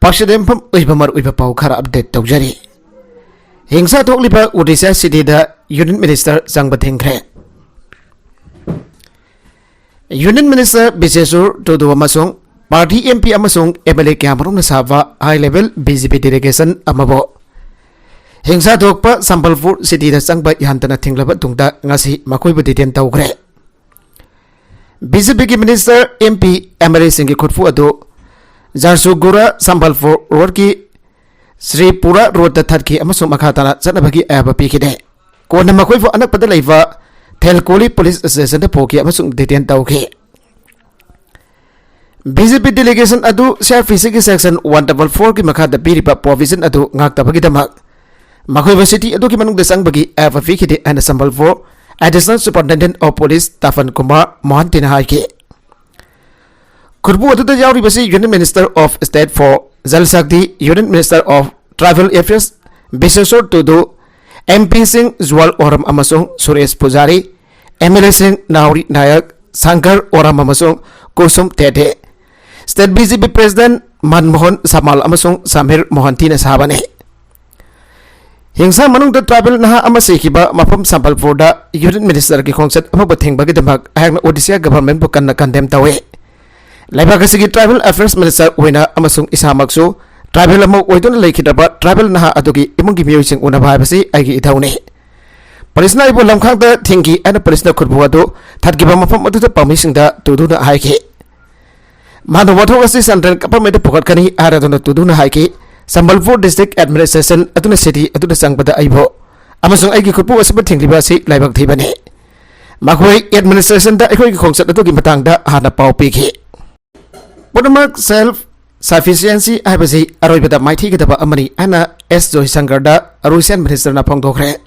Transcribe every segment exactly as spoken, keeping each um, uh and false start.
ꯄꯥꯎꯁꯦ ꯌꯨꯝꯐꯝ ꯑꯣꯏꯕ ꯃꯔꯨꯑꯣꯏꯕ ꯄꯥꯎ ꯈꯔ ꯑꯞꯗꯦꯠ ꯇꯧꯖꯔꯤ꯫ ꯍꯤꯡꯁꯥ ꯊꯣꯛꯂꯤꯕ ꯑꯣꯗꯤꯁꯥ ꯁꯤꯇꯤꯗ ꯌꯨꯅꯤꯌꯟ ꯃꯤꯅꯤꯁꯇꯔ ꯆꯪꯕ ꯊꯤꯡꯈ꯭ꯔꯦ꯫ ꯌꯨꯅꯤꯌꯟ ꯃꯤꯅꯤꯁꯇꯔ ꯕꯤꯁꯦꯁꯨꯔ ꯇꯨꯗꯨ ꯑꯃꯁꯨꯡ ꯄꯥꯔꯇꯤ ꯑꯦꯝ ꯄꯤ ꯑꯃꯁꯨꯡ ꯑꯦꯝ ꯑꯦꯜ ꯑꯦ ꯀꯌꯥꯃꯔꯨꯝꯅ ꯁꯥꯕ ꯍꯥꯏ ꯂꯦꯚꯦꯜ ꯕꯤ ꯖꯦ ꯄꯤ ꯗꯦꯂꯤꯒꯦꯁꯟ ꯑꯃꯕꯨ ꯍꯤꯡꯁꯥ ꯊꯣꯛꯄ ꯁꯝꯕꯜꯄꯨꯔ ꯁꯤꯇꯤꯗ ꯆꯪꯕ ꯌꯥꯍꯟꯗꯅ ꯊꯤꯡꯂꯕ ꯇꯨꯡꯗ ꯉꯁꯤ ꯃꯈꯣꯏꯕꯨ ꯗꯤꯇꯦꯟ ꯇꯧꯈ꯭ꯔꯦ꯫ ꯕꯤ ꯖꯦ ꯄꯤꯒꯤ minister, M P, M L ꯑꯦꯁꯤꯡꯒꯤ ꯈꯨꯠꯄꯨ ꯑꯗꯨ ꯖꯥꯔꯁꯨꯒꯨꯔꯥ ꯁꯝꯕꯜꯄꯨꯔ ꯔꯣꯗꯀꯤ ꯁ꯭ꯔꯤꯄꯨꯔꯥ ꯔꯣꯗꯇ ꯊꯠꯈꯤ ꯑꯃꯁꯨꯡ ꯃꯈꯥ ꯇꯥꯅ ꯆꯠꯅꯕꯒꯤ ꯑꯌꯥꯕ ꯄꯤꯈꯤꯗꯦ꯫ ꯀꯣꯟꯅ ꯃꯈꯣꯏꯕꯨ ꯑꯅꯛꯄꯗ ꯂꯩꯕ ꯊꯦꯜꯀꯣꯂꯤ ꯄꯨꯂꯤꯁ ꯁ꯭ꯇꯦꯁꯟꯗ ꯄꯨꯈꯤ ꯑꯃꯁꯨꯡ ꯗꯤꯇꯦꯟ ꯇꯧꯈꯤ꯫ ꯕꯤ ꯖꯦ ꯄꯤ ꯗꯦꯂꯤꯒꯦꯁꯟ ꯑꯗꯨ ꯁꯤ ꯑꯥꯔ ꯄꯤ ꯁꯤꯒꯤ ꯁꯦꯛꯁꯟ ꯋꯥꯟ ꯗꯕꯜ ꯐꯣꯔꯒꯤ ꯃꯈꯥꯗ ꯄꯤꯔꯤꯕ ꯄ꯭ꯔꯣꯚꯤꯖꯟ ꯑꯗꯨ ꯉꯥꯛꯇꯕꯒꯤꯗꯃꯛ ꯃꯈꯣꯏꯕꯨ ꯁꯤꯇꯤ ꯑꯗꯨꯒꯤ ꯃꯅꯨꯡꯗ ꯆꯪꯕꯒꯤ ꯑꯌꯥꯕ ꯄꯤꯈꯤꯗꯦ ꯍꯥꯏꯅ Sambalpur additional superintendent of police Tapan Kumar ꯃꯣꯍꯟꯇꯤꯅ ꯍꯥꯏꯈꯤ꯫ ꯈꯨꯠꯄꯨ ꯑꯗꯨꯗ ꯌꯥꯎꯔꯤꯕꯁꯤ union minister of state for Jal Shakti, union minister of tribal affairs Bishweswar Tudu, M ꯄꯤꯁꯤꯡ ꯖꯨꯋꯥꯜ ꯑꯣꯔꯝ ꯑꯃꯁꯨꯡ ꯁꯨꯔꯦꯁ ꯄꯨꯖꯥꯔꯤ, ꯑꯦꯝ ꯑꯦꯜ ꯑꯦꯁꯤꯡ ꯅꯥꯎꯔꯤ ꯅꯥꯌꯛ, ꯁꯪꯀꯔ ꯑꯣꯔꯥꯝ ꯑꯃꯁꯨꯡ Kusum Tete, state B J P president Manmohan Samal ꯑꯃꯁꯨꯡ ꯁꯃꯤꯔ ꯃꯣꯍꯟꯇꯤꯅ ꯁꯥꯕꯅꯤ꯫ ꯍꯤꯡꯁꯥ ꯃꯅꯨꯡꯗ ꯇ꯭ꯔꯥꯏꯕꯦꯜ ꯅꯍꯥ ꯑꯃ ꯁꯤꯈꯤꯕ ꯃꯐꯝ ꯁꯝꯕꯜꯄꯨꯔꯗ ꯌꯨꯅꯤꯌꯟ ꯃꯤꯅꯤꯁꯇꯔꯒꯤ ꯈꯣꯡꯆꯠ ꯑꯃꯕꯨ ꯊꯤꯡꯕꯒꯤꯗꯃꯛ ꯑꯩꯍꯥꯛꯅ ꯑꯣꯗꯤꯁꯥ ꯒꯚꯔꯟꯃꯦꯟꯠꯄꯨ ꯀꯟꯅ ꯀꯟꯗꯦꯝ ꯇꯧꯏ꯫ ꯂꯩꯕꯥꯛ ꯑꯁꯤꯒꯤ ꯇ꯭ꯔꯥꯏꯕꯦꯜ ꯑꯦꯐꯤꯌꯔꯁ ꯃꯤꯅꯤꯁꯇꯔ ꯑꯣꯏꯅ ꯑꯃꯁꯨꯡ ꯏꯁꯥꯃꯛꯁꯨ ꯇ꯭ꯔꯥꯏꯕꯦꯜ ꯑꯃ ꯑꯣꯏꯗꯨꯅ ꯂꯩꯈꯤꯗ꯭ꯔꯕ ꯇ꯭ꯔꯥꯏꯕꯦꯜ ꯅꯍꯥ ꯑꯗꯨꯒꯤ ꯏꯃꯨꯡꯒꯤ ꯃꯤꯑꯣꯏꯁꯤꯡ ꯎꯅꯕ ꯍꯥꯏꯕꯁꯤ ꯑꯩꯒꯤ ꯏꯊꯧꯅꯤ꯫ ꯄꯨꯂꯤꯁꯅ ꯑꯩꯕꯨ ꯂꯝꯈꯥꯡꯗ ꯊꯤꯡꯈꯤ ꯍꯥꯏꯅ ꯄꯨꯂꯤꯁꯅ ꯈꯨꯠꯄꯨ ꯑꯗꯨ ꯊꯠꯈꯤꯕ ꯃꯐꯝ ꯑꯗꯨꯗ ꯄꯥꯎꯃꯤꯁꯤꯡꯗ ꯇꯨꯗꯨꯅ ꯍꯥꯏꯈꯤ꯫ ꯃꯍꯥꯛꯅ ꯋꯥꯊꯣꯛ ꯑꯁꯤ ꯁꯦꯟꯇ꯭ꯔꯦꯜ ꯒꯚꯔꯟꯃꯦꯟꯠꯇ ꯄꯨꯈꯠꯀꯅꯤ ꯍꯥꯏꯔꯗꯨꯅ ꯇꯨꯗꯨꯅ ꯍꯥꯏꯈꯤ꯫ ꯁꯝꯕꯜꯄꯨꯔ ꯗꯤꯁꯇ꯭ꯔꯤꯛ ꯑꯦꯗꯃꯤꯅꯤꯁꯇ꯭ꯔꯦꯁꯟ ꯑꯗꯨꯅ ꯁꯤꯇꯤ ꯑꯗꯨꯗ ꯆꯪꯕꯗ ꯑꯩꯕꯨ ꯑꯃꯁꯨꯡ ꯑꯩꯒꯤ ꯈꯨꯠꯄꯨ ꯑꯁꯤꯕꯨ ꯊꯤꯡꯂꯤꯕ ꯑꯁꯤ ꯂꯥꯏꯕꯛ ꯊꯤꯕꯅꯤ꯫ ꯃꯈꯣꯏ ꯑꯦꯗꯃꯤꯅꯤꯁꯇ꯭ꯔꯦꯁꯟꯗ ꯑꯩꯈꯣꯏꯒꯤ ꯈꯣꯡꯆꯠ ꯑꯗꯨꯒꯤ ꯃꯇꯥꯡꯗ ꯍꯥꯟꯅ ꯄꯥꯎ ꯄꯤꯈꯤ꯫ ꯄꯨꯝꯅꯃꯛ ꯁꯦꯜꯐ ꯁꯐꯤꯁꯤꯌꯦꯟꯁꯤ ꯍꯥꯏꯕꯁꯤ ꯑꯔꯣꯏꯕꯗ ꯃꯥꯏꯊꯤꯒꯗꯕ ꯑꯃꯅꯤ ꯍꯥꯏꯅ ꯑꯦꯁ ꯖꯣꯏꯁꯪꯀꯔꯗ ꯔꯨꯁꯤꯌꯥꯟ ꯃꯤꯅꯤꯁꯇꯔꯅ ꯐꯣꯡꯗꯣꯛꯈ꯭ꯔꯦ꯫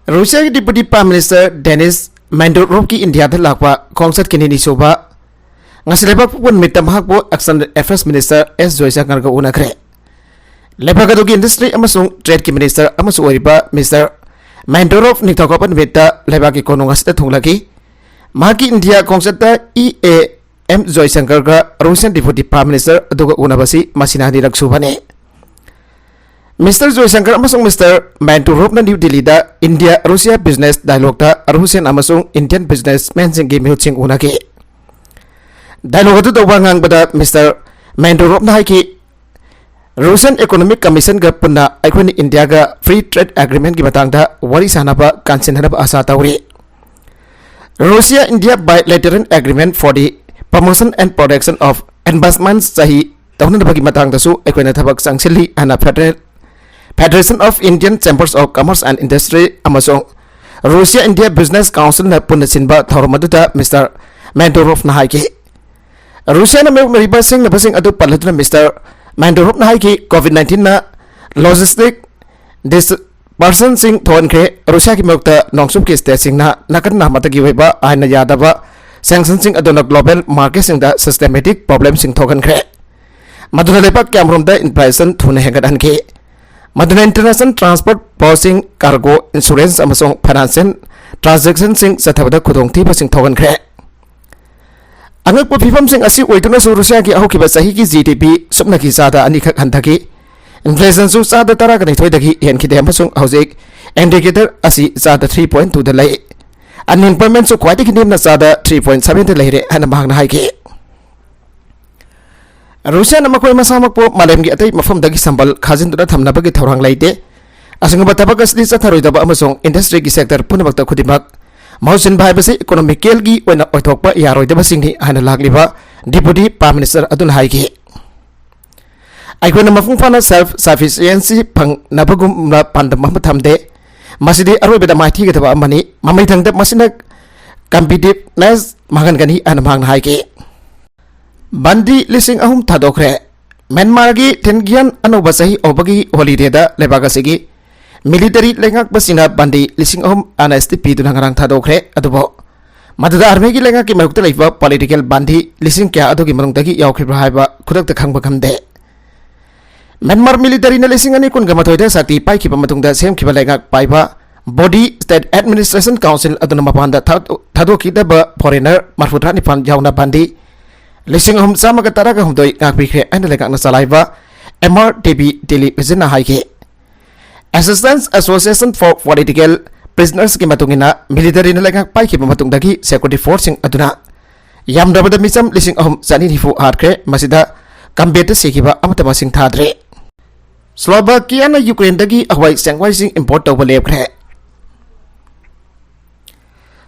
ꯔꯨꯁꯤꯌꯥꯒꯤ ꯗꯤꯄꯨꯇꯤ ꯄ꯭ꯔꯥꯏꯝ ꯃꯤꯅꯤꯁꯇꯔ ꯗꯦꯅꯤꯁ ꯃꯦꯟꯗꯨꯔꯣꯞꯀꯤ ꯏꯟꯗꯤꯌꯥꯗ ꯂꯥꯛꯄ ꯈꯣꯡꯆꯠꯀꯤ ꯅꯤꯅꯤ ꯁꯨꯕ ꯉꯁꯤ ꯂꯩꯕꯥꯛ ꯄꯣꯛꯄ ꯅꯨꯃꯤꯠꯇ ꯃꯍꯥꯛꯄꯨ ꯑꯦꯛꯁꯇꯔꯅꯦꯜ ꯑꯦꯐꯤꯌꯔꯁ ꯃꯤꯅꯤꯁꯇꯔ ꯑꯦꯁ ꯖꯣꯏꯁꯪꯀꯔꯒ ꯎꯅꯈ꯭ꯔꯦ꯫ ꯂꯩꯕꯥꯛ ꯑꯗꯨꯒꯤ ꯏꯟꯗꯁꯇ꯭ꯔꯤ ꯑꯃꯁꯨꯡ ꯇ꯭ꯔꯦꯗꯀꯤ ꯃꯤꯅꯤꯁꯇꯔ ꯑꯃꯁꯨ ꯑꯣꯏꯔꯤꯕ ꯃꯤꯁꯇꯔ ꯃꯦꯟꯗꯨꯔꯣꯞ ꯅꯤꯡꯊꯧꯀꯥꯕ ꯅꯨꯃꯤꯠꯇ ꯂꯩꯕꯥꯛꯀꯤ ꯀꯣꯅꯨꯡ ꯑꯁꯤꯗ ꯊꯨꯡꯂꯈꯤ꯫ ꯃꯍꯥꯛꯀꯤ ꯏꯟꯗꯤꯌꯥ ꯈꯣꯡꯆꯠꯇ ꯏ ꯑꯦ ꯑꯦꯝ ꯖꯣꯏꯁꯪꯀꯔꯒ ꯔꯨꯁꯤꯌꯥꯟ ꯗꯤꯄ꯭ꯌꯨꯇꯤ ꯄ꯭ꯔꯥꯏꯝ ꯃꯤꯅꯤꯁꯇꯔ ꯑꯗꯨꯒ ꯎꯅꯕꯁꯤ ꯃꯁꯤꯅ ꯑꯅꯤꯔꯛ ꯁꯨꯕꯅꯤ꯫ ꯃꯤꯁꯇꯔ ꯖꯣꯏꯁꯪꯀꯔ ꯑꯃꯁꯨꯡ ꯃꯤꯁꯇꯔ ꯃꯦꯟꯗꯨꯔꯣꯞꯅ ꯅ꯭ꯌꯨ ꯗꯤꯜꯂꯤꯗ ꯏꯟꯗꯤꯌꯥ ꯔꯨꯁꯤꯌꯥ ꯕꯤꯖꯤꯅꯦꯁ ꯗꯥꯏꯂꯣꯒꯇ ꯔꯨꯁꯤꯌꯥꯟ ꯑꯃꯁꯨꯡ ꯏꯟꯗꯤꯌꯟ ꯕꯤꯖꯤꯅꯦꯁꯃꯦꯟꯁꯤꯡꯒꯤ ꯃꯤꯍꯨꯠꯁꯤꯡ ꯎꯅꯈꯤ꯫ ꯗꯥꯏꯂꯣꯒ ꯑꯗꯨꯗ ꯋꯥ ꯉꯥꯡꯕꯗ ꯃꯤꯁꯇꯔ ꯃꯦꯟꯗꯨꯔꯣꯞꯅ ꯍꯥꯏꯈꯤ, "ꯔꯨꯁꯤꯌꯟ ꯏꯀꯣꯅꯣꯃꯤꯛ ꯀꯃꯤꯁꯟꯒ ꯄꯨꯟꯅ ꯑꯩꯈꯣꯏꯅ ꯏꯟꯗꯤꯌꯥꯒ ꯐ꯭ꯔꯤ ꯇ꯭ꯔꯦꯗ ꯑꯦꯒ꯭ꯔꯤꯃꯦꯟꯒꯤ ꯃꯇꯥꯡꯗ ꯋꯥꯔꯤ ꯁꯥꯅꯕ ꯀꯥꯟꯁꯤꯟꯅꯅꯕ ꯑꯥꯁꯥ ꯇꯧꯔꯤ꯫ Russia India Bilateral Agreement for the Promotion and Protection of Investments ꯆꯍꯤ ꯇꯧꯅꯅꯕꯒꯤ ꯃꯇꯥꯡꯗꯁꯨ ꯑꯩꯈꯣꯏꯅ ꯊꯕꯛ ꯆꯪꯁꯤꯜꯂꯤ" ꯍꯥꯏꯅ federal, Federation of Indian Chambers of Commerce and Industry ꯑꯃꯁꯨꯡ ꯔꯨꯁꯤꯌꯥ ꯏꯟꯗꯤꯌꯥ ꯕꯤꯖꯤꯅꯦꯁ ꯀꯥꯎꯟꯁꯤꯜꯅ ꯄꯨꯟꯅ ꯁꯤꯟꯕ ꯊꯧꯔꯝ ꯑꯗꯨꯗ ꯃꯤꯁꯇꯔ ꯃꯦꯟꯗꯣꯔꯣꯐꯅ ꯍꯥꯏꯈꯤ꯫ ꯔꯨꯁꯤꯌꯥꯅ ꯃꯥꯌꯣꯛꯅꯔꯤꯕ ꯁꯤꯡꯅꯕꯁꯤꯡ ꯑꯗꯨ ꯄꯜꯂꯗꯨꯅ ꯃꯤꯁꯇꯔ ꯃꯦꯟꯗꯣꯔꯣꯐꯅ ꯍꯥꯏꯈꯤ, "ꯀꯣꯚꯤꯗ ꯅꯥꯏꯟꯇꯤꯟꯅ ꯂꯣꯖꯤꯁꯇꯤꯛ ꯗꯤꯁꯄꯔꯁꯟꯁꯤꯡ ꯊꯣꯛꯍꯟꯈ꯭ꯔꯦ꯫ ꯔꯨꯁꯤꯌꯥꯒꯤ ꯃꯥꯌꯣꯛꯇ ꯅꯣꯡꯆꯨꯞꯀꯤ ꯁ꯭ꯇꯦꯠꯁꯤꯡꯅ ꯅꯥꯀꯟ ꯅꯥꯝꯃꯇꯒꯤ ꯑꯣꯏꯕ ꯑꯥꯏꯟꯅ ꯌꯥꯗꯕ ꯁꯦꯡꯁꯟꯁꯤꯡ ꯑꯗꯨꯅ ꯒ꯭ꯂꯣꯕꯦꯜ ꯃꯥꯔꯀꯦꯠꯁꯤꯡꯗ ꯁꯤꯁꯇꯦꯃꯦꯇꯤꯛ ꯄ꯭ꯔꯣꯕ꯭ꯂꯦꯝꯁꯤꯡ ꯊꯣꯛꯍꯟꯈ꯭ꯔꯦ꯫ ꯃꯗꯨꯅ ꯂꯩꯕꯥꯛ ꯀꯌꯥꯃꯔꯣꯝꯗ ꯏꯟꯐ꯭ꯂꯦꯁꯟ ꯊꯨꯅ ꯍꯦꯟꯒꯠꯍꯟꯈꯤ꯫ ꯃꯗꯨꯅ ꯏꯟꯇꯔꯅꯦꯁꯅꯦꯜ ꯇ꯭ꯔꯥꯟꯁꯄꯣꯔꯠ, ꯄꯣꯁꯤꯡ, ꯀꯥꯔꯒꯣ, ꯏꯟꯁꯨꯔꯦꯟꯁ ꯑꯃꯁꯨꯡ ꯐꯥꯏꯅꯥꯟꯁꯤꯌꯦꯜ ꯇ꯭ꯔꯥꯟꯖꯦꯛꯁꯟꯁꯤꯡ ꯆꯠꯊꯕꯗ ꯈꯨꯗꯣꯡꯊꯤꯕꯁꯤꯡ ꯊꯣꯛꯍꯟꯈ꯭ꯔꯦ"꯫ ꯑꯉꯛꯄ ꯐꯤꯕꯝꯁꯤꯡ ꯑꯁꯤ ꯑꯣꯏꯗꯨꯅꯁꯨ ꯔꯨꯁꯤꯌꯥꯒꯤ ꯍꯧꯈꯤꯕ ꯆꯍꯤꯒꯤ ꯖꯤ ꯗꯤ ꯄꯤ ꯁꯨꯞꯅꯒꯤ ꯆꯥꯗ ꯑꯅꯤꯈꯛ ꯍꯟꯊꯈꯤ꯫ ꯏꯟꯐ꯭ꯂꯦꯁꯟꯁꯨ ꯆꯥꯗ ꯇꯔꯥꯒ ꯅꯤꯊꯣꯏꯗꯒꯤ ꯍꯦꯟꯈꯤꯗꯦ ꯑꯃꯁꯨꯡ ꯍꯧꯖꯤꯛ ꯏꯟꯗꯤꯀꯦꯇꯔ ꯑꯁꯤ ꯆꯥꯗ ꯊ꯭ꯔꯤ ꯄꯣꯏꯟ ꯇꯨꯗ ꯂꯩ꯫ ꯑꯟꯑꯦꯝꯄ꯭ꯂꯣꯏꯃꯦꯟꯁꯨ ꯈ꯭ꯋꯥꯏꯗꯒꯤ ꯅꯦꯝꯅ ꯆꯥꯗ ꯊ꯭ꯔꯤ ꯄꯣꯏꯟ ꯁꯚꯦꯟꯗ ꯂꯩꯔꯦ ꯍꯥꯏꯅ ꯃꯍꯥꯛꯅ ꯍꯥꯏꯈꯤ꯫ ꯔꯨꯁꯤꯌꯥꯅ ꯃꯈꯣꯏ ꯃꯁꯥꯃꯛꯄꯨ ꯃꯥꯂꯦꯝꯒꯤ ꯑꯇꯩ ꯃꯐꯝꯗꯒꯤ ꯁꯝꯕꯜ ꯈꯥꯖꯤꯟꯗꯨꯅ ꯊꯝꯅꯕꯒꯤ ꯊꯧꯔꯥꯡ ꯂꯩꯇꯦ꯫ ꯑꯁꯤꯒꯨꯝꯕ ꯊꯕꯛ ꯑꯁꯤꯗꯤ ꯆꯠꯊꯔꯣꯏꯗꯕ ꯑꯃꯁꯨꯡ ꯏꯟꯗꯁꯇ꯭ꯔꯤꯒꯤ ꯁꯦꯛꯇꯔ ꯄꯨꯝꯅꯃꯛꯇ ꯈꯨꯗꯤꯡꯃꯛ ꯃꯍꯨꯠ ꯁꯤꯟꯕ ꯍꯥꯏꯕꯁꯤ ꯏꯀꯣꯅꯣꯃꯤꯀꯦꯜꯒꯤ ꯑꯣꯏꯅ ꯑꯣꯏꯊꯣꯛꯄ ꯌꯥꯔꯣꯏꯗꯕꯁꯤꯡꯅꯤ ꯍꯥꯏꯅ ꯂꯥꯛꯂꯤꯕ ꯗꯤꯄ꯭ꯌꯨꯇꯤ ꯄ꯭ꯔꯥꯏꯝ ꯃꯤꯅꯤꯁꯇꯔ ꯑꯗꯨꯅ ꯍꯥꯏꯈꯤ꯫ "ꯑꯩꯈꯣꯏꯅ ꯃꯄꯨꯡ ꯐꯥꯅ ꯁꯦꯜꯐ ꯁꯐꯤꯁꯤꯌꯦꯟꯁꯤ ꯐꯪꯅꯕꯒꯨꯝꯕ ꯄꯥꯟꯗꯝ ꯑꯃ ꯊꯝꯗꯦ꯫ ꯃꯁꯤꯗꯤ ꯑꯔꯣꯏꯕꯗ ꯃꯥꯏꯊꯤꯒꯗꯕ ꯑꯃꯅꯤ꯫ ꯃꯃꯩꯊꯪꯗ ꯃꯁꯤꯅ ꯀꯝꯄꯤꯇꯤꯞꯅꯦꯁ ꯃꯥꯡꯍꯟꯒꯅꯤ" ꯍꯥꯏꯅ ꯃꯍꯥꯛꯅ ꯍꯥꯏꯈꯤ꯫ ꯕꯟꯗꯤ ꯂꯤꯁꯤꯡ ꯑꯍꯨꯝ ꯊꯥꯗꯣꯛꯈ꯭ꯔꯦ꯫ ꯃ꯭ꯌꯥꯟꯃꯥꯔꯒꯤ ꯊꯤꯟꯒꯤꯌꯥꯟ ꯑꯅꯧꯕ ꯆꯍꯤ ꯍꯧꯕꯒꯤ ꯍꯣꯂꯤꯗꯦꯗ ꯂꯩꯕꯥꯛ ꯑꯁꯤꯒꯤ ꯃꯤꯂꯤꯇꯔꯤ ꯂꯩꯉꯥꯛꯄꯁꯤꯡꯅ ꯕꯟꯗꯤ ꯂꯤꯁꯤꯡ ꯑꯍꯨꯝ ꯑꯦꯝꯅꯦꯁꯇꯤ ꯄꯤꯗꯨꯅ ꯉꯔꯥꯡ ꯊꯥꯗꯣꯛꯈ꯭ꯔꯦ꯫ ꯑꯗꯨꯕꯨ ꯃꯗꯨꯗ ꯑꯥꯔꯃꯤꯒꯤ ꯂꯩꯉꯥꯛꯀꯤ ꯃꯥꯌꯣꯛꯇ ꯂꯩꯕ ꯄꯣꯂꯤꯇꯤꯀꯦꯜ ꯕꯟꯗꯤ ꯂꯤꯁꯤꯡ ꯀꯌꯥ ꯑꯗꯨꯒꯤ ꯃꯅꯨꯡꯗꯒꯤ ꯌꯥꯎꯈꯤꯕ꯭ꯔꯥ ꯍꯥꯏꯕ ꯈꯨꯗꯛꯇ ꯈꯪꯕ ꯉꯝꯗꯦ꯫ ꯃ꯭ꯌꯥꯟꯃꯥꯔ ꯃꯤꯂꯤꯇꯔꯤꯅ ꯂꯤꯁꯤꯡ ꯑꯅꯤ ꯀꯨꯟꯒ ꯃꯥꯊꯣꯏꯗ ꯁꯛꯇꯤ ꯄꯥꯏꯈꯤꯕ ꯃꯇꯨꯡꯗ ꯁꯦꯝꯈꯤꯕ ꯂꯩꯉꯥꯛ ꯄꯥꯏꯕ ꯕꯣꯗꯤ ꯁ꯭ꯇꯦꯠ ꯑꯦꯗꯃꯤꯅꯤꯁꯇ꯭ꯔꯦꯁꯟ ꯀꯥꯎꯟꯁꯤꯜ ꯑꯗꯨꯅ ꯃꯄꯥꯟꯗ ꯊꯥꯗꯣꯛ-, ꯊꯥꯗꯣꯛꯈꯤꯗꯕ ꯐꯣꯔꯦꯅꯔ ꯃꯔꯐꯨꯇꯔꯥ ꯅꯤꯄꯥꯟ ꯌꯥꯎꯅ ꯕꯟꯗꯤ ꯂꯤꯁꯤꯡ ꯑꯍꯨꯝ ꯆꯥꯝꯃꯒ ꯇꯔꯥꯒ ꯍꯨꯝꯗꯣꯏ ꯉꯥꯛꯄꯤꯈ꯭ꯔꯦ ꯍꯥꯏꯅ ꯂꯩꯉꯥꯛꯅ ꯆꯂꯥꯏꯕ ꯑꯦꯝ ꯑꯥꯔ ꯇꯤ ꯚꯤ ꯇꯦꯂꯤꯚꯤꯖꯟꯅ ꯍꯥꯏꯈꯤ꯫ Assistance Association for Political Prisonersꯀꯤ ꯃꯇꯨꯡ ꯏꯟꯅ, ꯃꯤꯂꯤꯇꯔꯤꯅ ꯂꯩꯉꯥꯛ ꯄꯥꯏꯈꯤꯕ ꯃꯇꯨꯡꯗꯒꯤ ꯁꯦꯀ꯭ꯌꯨꯔꯤꯇꯤ ꯐꯣꯔꯁꯁꯤꯡ ꯑꯗꯨꯅ ꯌꯥꯝꯗ꯭ꯔꯕꯗ ꯃꯤꯆꯝ ꯂꯤꯁꯤꯡ ꯑꯍꯨꯝ ꯆꯅꯤ ꯅꯤꯐꯨ ꯍꯥꯠꯈ꯭ꯔꯦ꯫ ꯃꯁꯤꯗ ꯀꯝꯕꯦꯠꯇ ꯁꯤꯈꯤꯕ ꯑꯃꯠꯇ ꯃꯁꯤꯡ ꯊꯥꯗ꯭ꯔꯤ꯫ ꯁ꯭ꯂꯣꯚꯥꯀꯤꯌꯥꯅ ꯌꯨꯀ꯭ꯔꯦꯟꯗꯒꯤ ꯍꯋꯥꯏ ꯆꯦꯡꯋꯥꯏꯁꯤꯡ ꯏꯝꯄꯣꯔꯠ ꯇꯧꯕ ꯂꯦꯞꯈ꯭ꯔꯦ꯫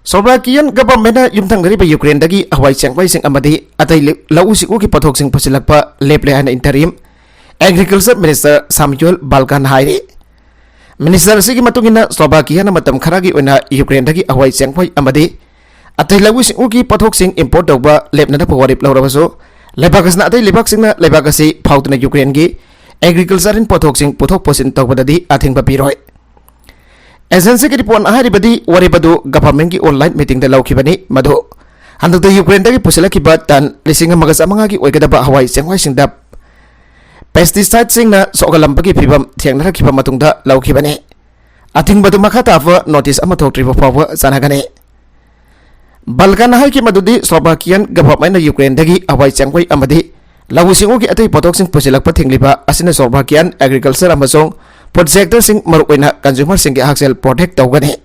ꯁ꯭ꯂꯣꯚꯥꯀꯤꯌꯥꯟ ꯒꯚꯔꯟꯃꯦꯟꯠꯅ ꯌꯨꯝꯊꯪꯅꯔꯤꯕ ꯌꯨꯀ꯭ꯔꯦꯟꯗꯒꯤ ꯍꯋꯥꯏ ꯆꯦꯡꯋꯥꯏꯁꯤꯡ ꯑꯃꯗꯤ ꯑꯇꯩ ꯂꯧꯎ ꯁꯤꯡꯎꯒꯤ ꯄꯣꯠꯊꯣꯛꯁꯤꯡ ꯄꯨꯁꯤꯜꯂꯛꯄ ꯂꯦꯞꯂꯦ ꯍꯥꯏꯅ ꯏꯟꯇꯔꯤꯝ ꯑꯦꯒ꯭ꯔꯤꯀꯜꯆꯔ ꯃꯤꯅꯤꯁꯇꯔ ꯁꯥꯃꯨꯌꯦꯜ ꯕꯥꯜꯀꯥꯟ ꯍꯥꯏꯔꯤ꯫ ꯃꯤꯅꯤꯁꯇꯔ ꯑꯁꯤꯒꯤ ꯃꯇꯨꯡ ꯏꯟꯅ, ꯁ꯭ꯂꯣꯚꯥꯀꯤꯌꯥꯅ ꯃꯇꯝ ꯈꯔꯒꯤ ꯑꯣꯏꯅ ꯌꯨꯀ꯭ꯔꯦꯟꯗꯒꯤ ꯍꯋꯥꯏ ꯆꯦꯡꯋꯥꯏ ꯑꯃꯗꯤ ꯑꯇꯩ ꯂꯧꯎ ꯁꯤꯡꯎꯒꯤ ꯄꯣꯠꯊꯣꯛꯁꯤꯡ ꯏꯝꯄꯣꯔꯠ ꯇꯧꯕ ꯂꯦꯞꯅꯅꯕ ꯋꯥꯔꯦꯞ ꯂꯧꯔꯕꯁꯨ, ꯂꯩꯕꯥꯛ ꯑꯁꯤꯅ ꯑꯇꯩ ꯂꯩꯕꯥꯛꯁꯤꯡꯅ ꯂꯩꯕꯥꯛ ꯑꯁꯤ ꯐꯥꯎꯗꯨꯅ ꯌꯨꯀ꯭ꯔꯦꯟꯒꯤ ꯑꯦꯒ꯭ꯔꯤꯀꯜꯆꯔꯦꯜ ꯄꯣꯠꯊꯣꯛꯁꯤꯡ ꯄꯨꯊꯣꯛ ꯄꯨꯁꯤꯟ ꯇꯧꯕꯗꯗꯤ ꯑꯊꯤꯡꯕ ꯄꯤꯔꯣꯏ꯫ ꯑꯦꯖꯦꯟꯁꯤꯒꯤ ꯔꯤꯄꯣꯔꯠꯅ ꯍꯥꯏꯔꯤꯕꯗꯤ, ꯋꯥꯔꯦꯞ ꯑꯗꯨ ꯒꯚꯔꯟꯃꯦꯟꯠꯀꯤ ꯑꯣꯟꯂꯥꯏꯟ ꯃꯤꯇꯤꯡꯗ ꯂꯧꯈꯤꯕꯅꯤ, ꯃꯗꯨ ꯍꯟꯗꯛꯇ ꯌꯨꯀ꯭ꯔꯦꯟꯗꯒꯤ ꯄꯨꯁꯤꯜꯂꯛꯈꯤꯕ ꯇꯟ ꯂꯤꯁꯤꯡ ꯑꯃꯒ ꯆꯥꯃꯉꯥꯒꯤ ꯑꯣꯏꯒꯗꯕ ꯍꯋꯥꯏ ꯆꯦꯡꯋꯥꯏꯁꯤꯡꯗ ꯄꯦꯁꯇꯤꯁꯥꯏꯗꯁꯤꯡꯅ ꯁꯣꯛꯍꯜꯂꯝꯕꯒꯤ ꯐꯤꯚꯝ ꯊꯦꯡꯅꯔꯛꯈꯤꯕ ꯃꯇꯨꯡꯗ ꯂꯧꯈꯤꯕꯅꯤ꯫ ꯑꯊꯤꯡꯕꯗꯨ ꯃꯈꯥ ꯇꯥꯕ ꯅꯣꯇꯤꯁ ꯑꯃ ꯊꯣꯛꯇ꯭ꯔꯤꯕ ꯐꯥꯎꯕ ꯆꯠꯅꯒꯅꯤ꯫ ꯕꯜꯀꯥꯟꯅ ꯍꯥꯏꯈꯤ ꯃꯗꯨꯗꯤ, ꯁ꯭ꯂꯣꯚꯥꯀꯤꯌꯥꯟ ꯒꯚꯔꯟꯃꯦꯟꯠꯅ ꯌꯨꯀ꯭ꯔꯦꯟꯗꯒꯤ ꯍꯋꯥꯏ ꯆꯦꯡꯋꯥꯏ ꯑꯃꯗꯤ ꯂꯧꯎ ꯁꯤꯡꯎꯒꯤ ꯑꯇꯩ ꯄꯣꯠꯊꯣꯛꯁꯤꯡ ꯄꯨꯁꯤꯜꯂꯛꯄ ꯊꯤꯡꯂꯤꯕ ꯑꯁꯤꯅ ꯁ꯭ꯂꯣꯚꯥꯀꯤꯌꯥꯟ ꯑꯦꯒ꯭ꯔꯤꯀꯜꯆꯔ ꯑꯃꯁꯨꯡ ꯐꯨꯗ ꯁꯦꯛꯇꯔꯁꯤꯡ, ꯃꯔꯨꯑꯣꯏꯅ ꯀꯟꯖꯨꯃꯔꯁꯤꯡꯒꯤ ꯍꯛꯁꯦꯜ ꯄ꯭ꯔꯣꯇꯦꯛ ꯇꯧꯒꯅꯤ꯫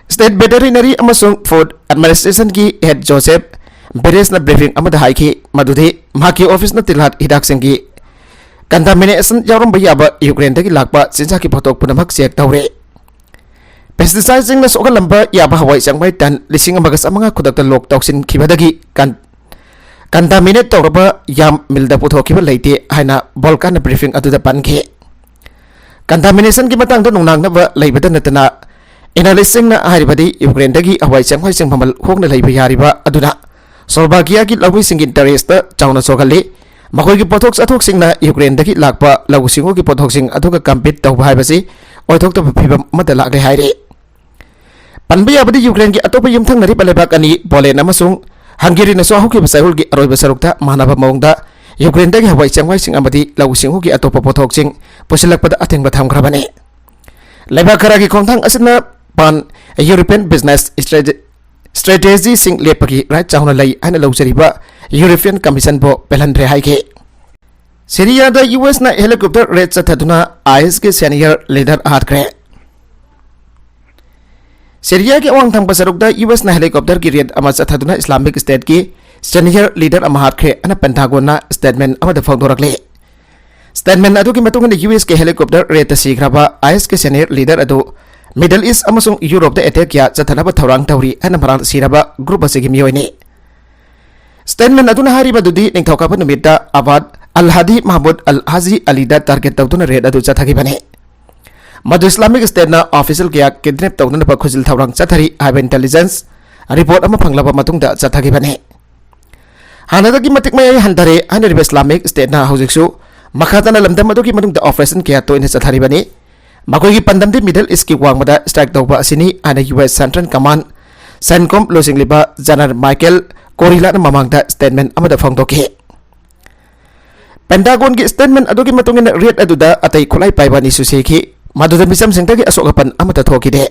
ꯁ꯭ꯇꯦꯠ ꯚꯦꯇꯦꯔꯤꯅꯔꯤ ꯑꯃꯁꯨꯡ ꯐꯨꯗ ꯑꯦꯗꯃꯤꯅꯤꯁꯇ꯭ꯔꯦꯁꯟꯒꯤ ꯍꯦꯗ ꯖꯣꯁꯦꯐ ꯕꯦꯔꯦꯁꯅ ꯕ꯭ꯔꯤꯐꯤꯡ ꯑꯃꯗ ꯍꯥꯏꯈꯤ ꯃꯗꯨꯗꯤ ꯃꯍꯥꯛꯀꯤ ꯑꯣꯐꯤꯁꯅ ꯇꯤꯜꯍꯥꯠ ꯍꯤꯗꯥꯛꯁꯤꯡꯒꯤ ꯀꯟꯇꯥꯃꯤꯅꯦꯁꯟ ꯌꯥꯎꯔꯝꯕ ꯌꯥꯕ ꯌꯨꯀ꯭ꯔꯦꯟꯗꯒꯤ ꯂꯥꯛꯄ ꯆꯤꯟꯖꯥꯛꯀꯤ ꯄꯣꯠꯊꯣꯛ ꯄꯨꯝꯅꯃꯛ ꯆꯦꯛ ꯇꯧꯔꯦ꯫ ꯄꯦꯁꯇꯤꯁꯥꯏꯗꯁꯤꯡꯅ ꯁꯣꯛꯍꯜꯂꯝꯕ ꯌꯥꯕ ꯍꯋꯥꯏ ꯆꯦꯡꯋꯥꯏ ꯇꯟ ꯂꯤꯁꯤꯡ ꯑꯃꯒ ꯆꯥꯃꯉꯥ ꯈꯨꯗꯛꯇ ꯂꯣꯛ ꯇꯧꯁꯤꯟꯈꯤꯕꯗꯒꯤ ꯀꯟ-, ꯀꯟꯇꯥꯃꯤꯅꯦꯠ ꯇꯧꯔꯕ ꯌꯥꯝ ꯃꯤꯜꯗ ꯄꯨꯊꯣꯛꯈꯤꯕ ꯂꯩꯇꯦ ꯍꯥꯏꯅ ꯕꯣꯜꯀꯥꯟꯅ ꯕ꯭ꯔꯤꯐꯤꯡ ꯑꯗꯨꯗ ꯄꯟꯈꯤ꯫ ꯀꯟꯇꯥꯃꯤꯅꯦꯁꯟꯒꯤ ꯃꯇꯥꯡꯗ ꯅꯨꯡꯅꯥꯡꯅꯕ ꯂꯩꯕꯗ ꯅꯠꯇꯅ, ꯑꯦꯅꯥꯂꯤꯁꯁꯤꯡꯅ ꯍꯥꯏꯔꯤꯕꯗꯤ ꯌꯨꯀ꯭ꯔꯦꯟꯗꯒꯤ ꯍꯋꯥꯏ ꯆꯦꯡꯋꯥꯏꯁꯤꯡ ꯃꯃꯜ ꯍꯣꯡꯅ ꯂꯩꯕ ꯌꯥꯔꯤꯕ ꯑꯗꯨꯅ ꯁ꯭ꯂꯣꯚꯥꯀꯤꯌꯥꯒꯤ ꯂꯧꯃꯤꯁꯤꯡꯒꯤ ꯏꯟꯇꯔꯦꯁꯇ ꯆꯥꯎꯅ ꯁꯣꯛꯍꯜꯂꯤ꯫ ꯃꯈꯣꯏꯒꯤ ꯄꯣꯠꯊꯣꯛ ꯆꯥꯊꯣꯛꯁꯤꯡꯅ ꯌꯨꯀ꯭ꯔꯦꯟꯗꯒꯤ ꯂꯥꯛꯄ ꯂꯧꯎ ꯁꯤꯡꯎꯒꯤ ꯄꯣꯠꯊꯣꯛꯁꯤꯡ ꯑꯗꯨꯒ ꯀꯝꯄꯤꯠ ꯇꯧꯕ ꯍꯥꯏꯕꯁꯤ ꯑꯣꯏꯊꯣꯛꯇꯕ ꯐꯤꯚꯝ ꯑꯃꯗ ꯂꯥꯛꯂꯦ ꯍꯥꯏꯔꯤ꯫ ꯄꯟꯕ ꯌꯥꯕꯗꯤ, ꯌꯨꯀ꯭ꯔꯦꯟꯒꯤ ꯑꯇꯣꯞꯄ ꯌꯨꯝꯊꯪꯅꯔꯤꯕ ꯂꯩꯕꯥꯛ ꯑꯅꯤ, ꯄꯣꯂꯦꯟ ꯑꯃꯁꯨꯡ ꯍꯪꯒꯦꯔꯤꯅꯁꯨ ꯍꯧꯈꯤꯕ ꯆꯌꯣꯜꯒꯤ ꯑꯔꯣꯏꯕ ꯁꯔꯨꯛꯇ ꯃꯥꯟꯅꯕ ꯃꯑꯣꯡꯗ ꯌꯨꯀ꯭ꯔꯦꯟꯗꯒꯤ ꯍꯋꯥꯏ ꯆꯦꯡꯋꯥꯏꯁꯤꯡ ꯑꯃꯗꯤ ꯂꯧꯎ ꯁꯤꯡꯎꯒꯤ ꯑꯇꯣꯞꯄ ꯄꯣꯠꯊꯣꯛꯁꯤꯡ ꯄꯨꯁꯤꯜꯂꯛꯄꯗ ꯑꯊꯤꯡꯕ ꯊꯝꯈ꯭ꯔꯕꯅꯤ꯫ ꯂꯩꯕꯥꯛ ꯈꯔꯒꯤ ꯈꯣꯡꯊꯥꯡ ꯑꯁꯤꯅ ꯄꯥꯟ ꯌꯨꯔꯣꯄꯤꯌꯟ ꯕꯤꯖꯤꯅꯦꯁ ꯏꯁꯇ꯭ꯔꯦ-, ꯁ꯭ꯇ꯭ꯔꯦꯇꯦꯖꯤꯁꯤꯡ ꯂꯦꯞꯄꯒꯤ ꯔꯥꯏꯠ ꯆꯥꯎꯅ ꯂꯩ ꯍꯥꯏꯅ ꯂꯧꯖꯔꯤꯕ ꯌꯨꯔꯣꯄꯤꯌꯟ ꯀꯃꯤꯁꯟꯕꯨ ꯄꯦꯜꯍꯟꯗ꯭ꯔꯦ ꯍꯥꯏꯈꯤ꯫ ꯁꯤꯔꯤꯌꯥꯗ ꯌꯨ ꯑꯦꯁꯅ ꯍꯦꯂꯤꯀꯣꯞꯇꯔ ꯔꯦꯗ ꯆꯠꯊꯗꯨꯅ ꯑꯥꯏ ꯑꯦꯁꯀꯤ ꯁꯦꯅꯤꯌꯔ ꯂꯤꯗꯔ ꯍꯥꯠꯈ꯭ꯔꯦ꯫ ꯁꯤꯔꯤꯌꯥꯒꯤ ꯑꯋꯥꯡ ꯊꯪꯕ ꯁꯔꯨꯛꯇ ꯌꯨ ꯑꯦꯁꯅ ꯍꯦꯂꯤꯀꯣꯞꯇꯔꯒꯤ ꯔꯦꯗ ꯑꯃ ꯆꯠꯊꯗꯨꯅ ꯏꯁꯂꯥꯃꯤꯛ ꯁ꯭ꯇꯦꯠꯀꯤ ꯁꯦꯅꯤꯌꯔ ꯂꯤꯗꯔ ꯑꯃ ꯍꯥꯠꯈ꯭ꯔꯦ ꯍꯥꯏꯅ ꯄꯦꯟꯇꯥꯒꯣꯟꯅ ꯁ꯭ꯇꯦꯠꯃꯦꯟ ꯑꯃꯗ ꯐꯣꯡꯗꯣꯔꯛꯂꯤ꯫ ꯁ꯭ꯇꯦꯠꯃꯦꯟ ꯑꯗꯨꯒꯤ ꯃꯇꯨꯡ ꯏꯟꯅ ꯌꯨ ꯑꯦꯁꯀꯤ ꯍꯦꯂꯤꯀꯣꯞꯇꯔ ꯔꯦꯗꯇ ꯁꯤꯈ꯭ꯔꯕ ꯑꯥꯏ ꯑꯦꯁꯀꯤ ꯁꯦꯅꯤꯌꯔ ꯂꯤꯗꯔ ꯑꯗꯨ ꯃꯤꯗꯜ ꯏꯁ ꯑꯃꯁꯨꯡ ꯌꯨꯔꯣꯞꯇ ꯑꯦꯇꯦꯛ ꯀꯌꯥ ꯆꯠꯊꯅꯕ ꯊꯧꯔꯥꯡ ꯇꯧꯔꯤ ꯍꯥꯏꯅ ꯃꯔꯥꯜ ꯁꯤꯔꯕ ꯒ꯭ꯔꯨꯞ ꯑꯁꯤꯒꯤ ꯃꯤꯑꯣꯏꯅꯤ꯫ ꯁ꯭ꯇꯦꯠꯃꯦꯟ ꯑꯗꯨꯅ ꯍꯥꯏꯔꯤꯕꯗꯨꯗꯤ ꯅꯤꯡꯊꯧꯀꯥꯕ ꯅꯨꯃꯤꯠꯇ ꯑꯕꯥꯗ ꯑꯜ ꯍꯥꯗꯤ ꯃꯍꯃꯨꯗ ꯑꯜ ꯍꯥꯖꯤ ꯑꯂꯤꯗ ꯇꯥꯔꯒꯦꯠ ꯇꯧꯗꯨꯅ ꯔꯦꯗ ꯑꯗꯨ ꯆꯠꯊꯈꯤꯕꯅꯤ꯫ ꯃꯗꯨ ꯏꯁꯂꯥꯃꯤꯛ ꯁ꯭ꯇꯦꯠꯅ ꯑꯣꯐꯤꯁꯤꯌꯦꯜ ꯀꯌꯥ ꯀꯤꯗꯅꯦꯞ ꯇꯧꯅꯅꯕ ꯈꯨꯖꯤꯜ ꯊꯧꯔꯥꯡ ꯆꯠꯊꯔꯤ ꯍꯥꯏꯕ ꯏꯟꯇꯦꯂꯤꯖꯦꯟꯁ ꯔꯤꯄꯣꯔꯠ ꯑꯃ ꯐꯪꯂꯕ ꯃꯇꯨꯡꯗ ꯆꯠꯊꯈꯤꯕꯅꯤ꯫ ꯍꯥꯟꯅꯗꯒꯤ ꯃꯇꯤꯛ ꯃꯌꯥꯏ ꯍꯟꯊꯔꯦ ꯍꯥꯏꯅꯔꯤꯕ ꯏꯁꯂꯥꯃꯤꯛ ꯁ꯭ꯇꯦꯠꯅ ꯍꯧꯖꯤꯛꯁꯨ ꯃꯈꯥ ꯇꯥꯅ ꯂꯝꯗꯝ ꯑꯗꯨꯒꯤ ꯃꯅꯨꯡꯗ ꯑꯣꯄꯔꯦꯁꯟ ꯀꯌꯥ ꯇꯣꯏꯅ ꯆꯠꯊꯔꯤꯕꯅꯤ꯫ ꯃꯈꯣꯏꯒꯤ ꯄꯥꯟꯗꯝꯗꯤ ꯃꯤꯗꯜ ꯏꯁꯀꯤ ꯋꯥꯡꯃꯗ ꯁ꯭ꯇ꯭ꯔꯥꯏꯛ ꯇꯧꯕ ꯑꯁꯤꯅꯤ ꯍꯥꯏꯅ U S central command CENTCOM ꯂꯨꯆꯤꯡꯂꯤꯕ ꯖꯦꯅꯔꯦꯜ ꯃꯥꯏꯀꯦꯜ ꯀꯣꯔꯤꯂꯥꯅ ꯃꯃꯥꯡꯗ ꯁ꯭ꯇꯦꯠꯃꯦꯟ ꯑꯃꯗ ꯐꯣꯡꯗꯣꯛꯈꯤ꯫ ꯄꯦꯟꯇꯥꯒꯣꯟꯒꯤ ꯁ꯭ꯇꯦꯠꯃꯦꯟ ꯑꯗꯨꯒꯤ ꯃꯇꯨꯡ ꯏꯟꯅ ꯔꯦꯗ ꯑꯗꯨꯗ ꯑꯇꯩ ꯈꯨꯠꯂꯥꯏ ꯄꯥꯏꯕ ꯑꯅꯤꯁꯨ ꯁꯤꯈꯤ꯫ ꯃꯗꯨꯗ ꯃꯤꯆꯝꯁꯤꯡꯗꯒꯤ ꯑꯁꯣꯛ ꯑꯄꯟ ꯑꯃꯠꯇ ꯊꯣꯛꯈꯤꯗꯦ꯫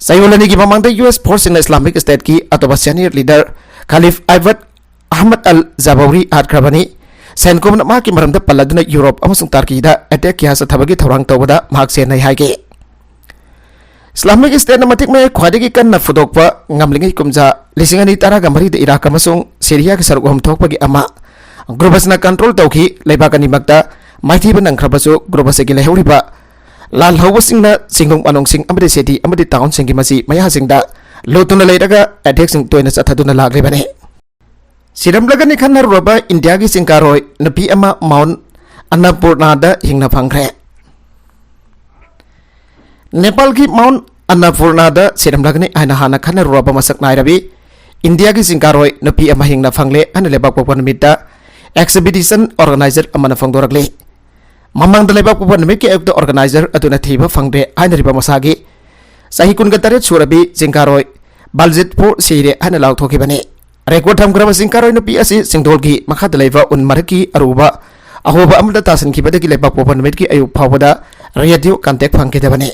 ꯆꯌꯣꯜ ꯑꯅꯤꯒꯤ ꯃꯃꯥꯡꯗ ꯌꯨ ꯑꯦꯁ ꯐꯣꯔꯁꯁꯤꯡꯅ ꯏꯁꯂꯥꯃꯤꯛ ꯁ꯭ꯇꯦꯠꯀꯤ ꯑꯇꯣꯞꯄ ꯁꯦꯅꯤꯌꯔ ꯂꯤꯗꯔ ꯈꯂꯤꯐ ꯑꯥꯏꯕꯠ ꯑꯍꯃꯗ ꯑꯜ ꯖꯕꯧꯔꯤ ꯍꯥꯠꯈ꯭ꯔꯕꯅꯤ꯫ ꯁꯦꯟꯀꯣꯝꯅ ꯃꯍꯥꯛꯀꯤ ꯃꯔꯝꯗ ꯄꯜꯂꯗꯨꯅ ꯌꯨꯔꯣꯞ ꯑꯃꯁꯨꯡ ꯇꯥꯔꯀꯤꯗ ꯑꯦꯇꯦꯛ ꯀꯌꯥ ꯆꯠꯊꯕꯒꯤ ꯊꯧꯔꯥꯡ ꯇꯧꯕꯗ ꯃꯍꯥꯛ ꯆꯦꯟꯅꯩ ꯍꯥꯏꯈꯤ꯫ ꯏꯁꯂꯥꯃꯤꯛ ꯁ꯭ꯇꯦꯠꯅ ꯃꯇꯤꯛ ꯃꯌꯥꯏ ꯈ꯭ꯋꯥꯏꯗꯒꯤ ꯀꯟꯅ ꯐꯨꯗꯣꯛꯄ ꯉꯝꯂꯤꯉꯩ ꯀꯨꯝꯖꯥ ꯂꯤꯁꯤꯡ ꯑꯅꯤ ꯇꯔꯥꯒ ꯃꯔꯤꯗ ꯏꯔꯥꯛ ꯑꯃꯁꯨꯡ ꯁꯤꯔꯤꯌꯥꯒꯤ ꯁꯔꯨꯛ ꯑꯍꯨꯝ ꯊꯣꯛꯄꯒꯤ ꯑꯃ ꯒ꯭ꯔꯨꯞ ꯑꯁꯤꯅ ꯀꯟꯇ꯭ꯔꯣꯜ ꯇꯧꯈꯤ꯫ ꯂꯩꯕꯥꯛ ꯑꯅꯤꯃꯛꯇ ꯃꯥꯏꯊꯤꯕ ꯅꯪꯈ꯭ꯔꯕꯁꯨ ꯒ꯭ꯔꯨꯞ ꯑꯁꯤꯒꯤ ꯂꯩꯍꯧꯔꯤꯕ ꯂꯥꯜꯍꯧꯕꯁꯤꯡꯅ ꯆꯤꯡꯅꯨꯡ ꯃꯥꯅꯨꯡꯁꯤꯡ ꯑꯃꯗꯤ ꯁꯤꯇꯤ ꯑꯃꯗꯤ ꯇꯥꯎꯟꯁꯤꯡꯒꯤ ꯃꯆꯤ ꯃꯌꯥꯁꯤꯡꯗ ꯂꯨꯠꯇꯨꯅ ꯂꯩꯔꯒ ꯑꯦꯇꯦꯛꯁꯤꯡ ꯇꯣꯏꯅ ꯆꯠꯊꯗꯨꯅ ꯂꯥꯛꯂꯤꯕꯅꯤ꯫ ꯁꯤꯔꯝꯂꯒꯅꯤ ꯈꯟꯅꯔꯨꯔꯕ ꯏꯟꯗꯤꯌꯥꯒꯤ ꯆꯤꯡꯀꯥꯔꯣꯏ ꯅꯨꯄꯤ ꯑꯃ ꯃꯥꯎꯟ ꯑꯟꯅꯄꯨꯔꯅꯥꯗ ꯍꯤꯡꯅ ꯐꯪꯈ꯭ꯔꯦ꯫ ꯅꯦꯄꯥꯜꯒꯤ ꯃꯥꯎꯟ ꯑꯟꯅꯄꯨꯔꯅꯥꯗ ꯁꯤꯔꯝꯂꯒꯅꯤ ꯍꯥꯏꯅ ꯍꯥꯟꯅ ꯈꯟꯅꯔꯨꯔꯕ ꯃꯁꯛ ꯅꯥꯏꯔꯕꯤ ꯏꯟꯗꯤꯌꯥꯒꯤ ꯆꯤꯡꯀꯥꯔꯣꯏ ꯅꯨꯄꯤ ꯑꯃ ꯍꯤꯡꯅ ꯐꯪꯂꯦ ꯍꯥꯏꯅ ꯂꯩꯕꯥꯛꯄꯣꯛꯄ ꯅꯨꯃꯤꯠꯇ ꯑꯦꯛꯁꯄꯤꯗꯤꯁꯟ ꯑꯣꯔꯒꯅꯥꯏꯖꯔ ꯑꯃꯅ ꯐꯣꯡꯗꯣꯔꯛꯂꯤ꯫ ꯃꯃꯥꯡꯗ ꯂꯩꯕꯥꯛꯄꯣꯛꯄ ꯅꯨꯃꯤꯠꯀꯤ ꯑꯌꯨꯛꯇ ꯑꯣꯔꯒꯅꯥꯏꯖꯔ ꯑꯗꯨꯅ ꯊꯤꯕ ꯐꯪꯗ꯭ꯔꯦ ꯍꯥꯏꯅꯔꯤꯕ ꯃꯁꯥꯒꯤ ꯆꯍꯤ ꯀꯨꯟꯒ ꯇꯔꯦꯠ ꯁꯨꯔꯕꯤ ꯆꯤꯡꯀꯥꯔꯣꯏ ꯕꯥꯜꯖꯤꯠꯄꯨ ꯁꯤꯔꯦ ꯍꯥꯏꯅ ꯂꯥꯎꯊꯣꯛꯈꯤꯕꯅꯤ꯫ ꯔꯦꯀꯣꯔꯗ ꯊꯝꯈ꯭ꯔꯕ ꯆꯤꯡꯀꯥꯔꯣꯏ ꯅꯨꯄꯤ ꯑꯁꯤ ꯆꯤꯡꯗꯣꯜꯒꯤ ꯃꯈꯥꯗ ꯂꯩꯕ ꯎꯟ ꯃꯔꯛꯀꯤ ꯑꯔꯨꯕ ꯑꯍꯣꯕ ꯑꯃꯗ ꯇꯥꯁꯤꯟꯈꯤꯕꯗꯒꯤ ꯂꯩꯕꯥꯛꯄꯣꯛꯄ ꯅꯨꯃꯤꯠꯀꯤ ꯑꯌꯨꯛ ꯐꯥꯎꯕꯗ ꯔꯦꯗꯤꯑꯣ ꯀꯟꯇꯦꯛ ꯐꯪꯈꯤꯗꯕꯅꯤ꯫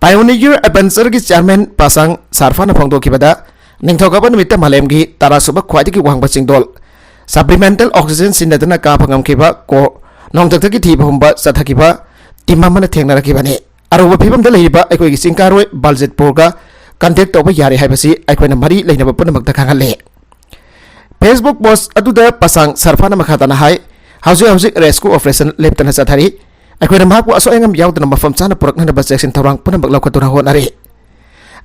Pioneer Adventure-ꯒꯤ chairman ꯄꯥꯁꯥꯡ ꯁꯥꯔꯐꯥꯅ ꯐꯣꯡꯗꯣꯛꯈꯤꯕꯗ, ꯅꯤꯡꯊꯧꯀꯥꯕ ꯅꯨꯃꯤꯠꯇ ꯃꯥꯂꯦꯝꯒꯤ ꯇꯔꯥꯁꯨꯕ ꯈ꯭ꯋꯥꯏꯗꯒꯤ ꯋꯥꯡꯕ ꯆꯤꯡꯗꯣꯜ, supplemental oxygen ꯁꯤꯖꯤꯟꯅꯗꯨꯅ ꯀꯥꯕ ꯉꯝꯈꯤꯕ ꯀꯣ-, ꯅꯣꯡꯊꯛꯇꯒꯤ ꯊꯤꯕ ꯍꯨꯝꯕ ꯆꯠꯊꯈꯤꯕ team ꯑꯃꯅ ꯊꯦꯡꯅꯔꯛꯈꯤꯕꯅꯤ꯫ ꯑꯔꯨꯕ ꯐꯤꯕꯝꯗ ꯂꯩꯔꯤꯕ ꯑꯩꯈꯣꯏꯒꯤ ꯆꯤꯡꯀꯥꯔꯣꯏ ꯕꯥꯜꯖꯤꯠꯄꯨꯔꯒ contact ꯇꯧꯕ ꯌꯥꯔꯦ ꯍꯥꯏꯕꯁꯤ ꯑꯩꯈꯣꯏꯅ ꯃꯔꯤ ꯂꯩꯅꯕ ꯄꯨꯝꯅꯃꯛꯇ ꯈꯪꯍꯜꯂꯤ꯫ Facebook post ꯑꯗꯨꯗ ꯄꯥꯁꯥꯡ ꯁꯥꯔꯐꯥꯅ ꯃꯈꯥ ꯇꯥꯅ ꯍꯥꯏ, "ꯍꯧꯖꯤꯛ ꯍꯧꯖꯤꯛ rescue operation ꯂꯦꯞꯇꯅ ꯆꯠꯊꯔꯤ꯫ ꯑꯩꯈꯣꯏꯅ ꯃꯍꯥꯛꯄꯨ ꯑꯁꯣꯏ ꯑꯉꯥꯝ ꯌꯥꯎꯗꯅ ꯃꯐꯝ ꯆꯥꯅ ꯄꯨꯔꯛꯅꯅꯕ ꯆꯦꯛꯁꯤꯟ ꯊꯧꯔꯥꯡ ꯄꯨꯝꯅꯃꯛ ꯂꯧꯈꯠꯇꯨꯅ ꯍꯣꯠꯅꯔꯤ꯫